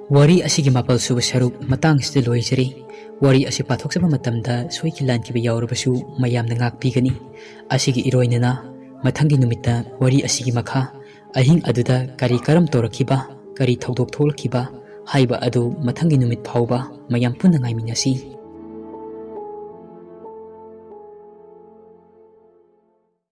ꯋꯥꯔꯤ ꯑꯁꯤꯒꯤ ꯃꯥꯄꯜ ꯁꯨꯕ ꯁꯔꯨꯛ ꯃꯇꯥꯡ ꯑꯁꯤꯗ ꯂꯣꯏꯖꯔꯤ꯫ ꯋꯥꯔꯤ ꯑꯁꯤ ꯄꯥꯊꯣꯛꯆꯕ ꯃꯇꯝꯗ ꯁꯣꯏꯈꯤ ꯂꯥꯟꯈꯤꯕ ꯌꯥꯎꯔꯕꯁꯨ ꯃꯌꯥꯝꯅ ꯉꯥꯛꯄꯤꯒꯅꯤ꯫ ꯑꯁꯤꯒꯤ ꯏꯔꯣꯏꯅꯅ ꯃꯊꯪꯒꯤ ꯅꯨꯃꯤꯠꯇ ꯋꯥꯔꯤ ꯑꯁꯤꯒꯤ ꯃꯈꯥ, ꯑꯍꯤꯡ ꯑꯗꯨꯗ ꯀꯔꯤ ꯀꯔꯝ ꯇꯧꯔꯛꯈꯤꯕ, ꯀꯔꯤ ꯊꯧꯗꯣꯛ ꯊꯣꯛꯂꯛꯈꯤꯕ ꯍꯥꯏꯕ ꯑꯗꯨ ꯃꯊꯪꯒꯤ ꯅꯨꯃꯤꯠ ꯐꯥꯎꯕ ꯃꯌꯥꯝ ꯄꯨꯟꯅ ꯉꯥꯏꯃꯤꯟꯅꯁꯤ꯫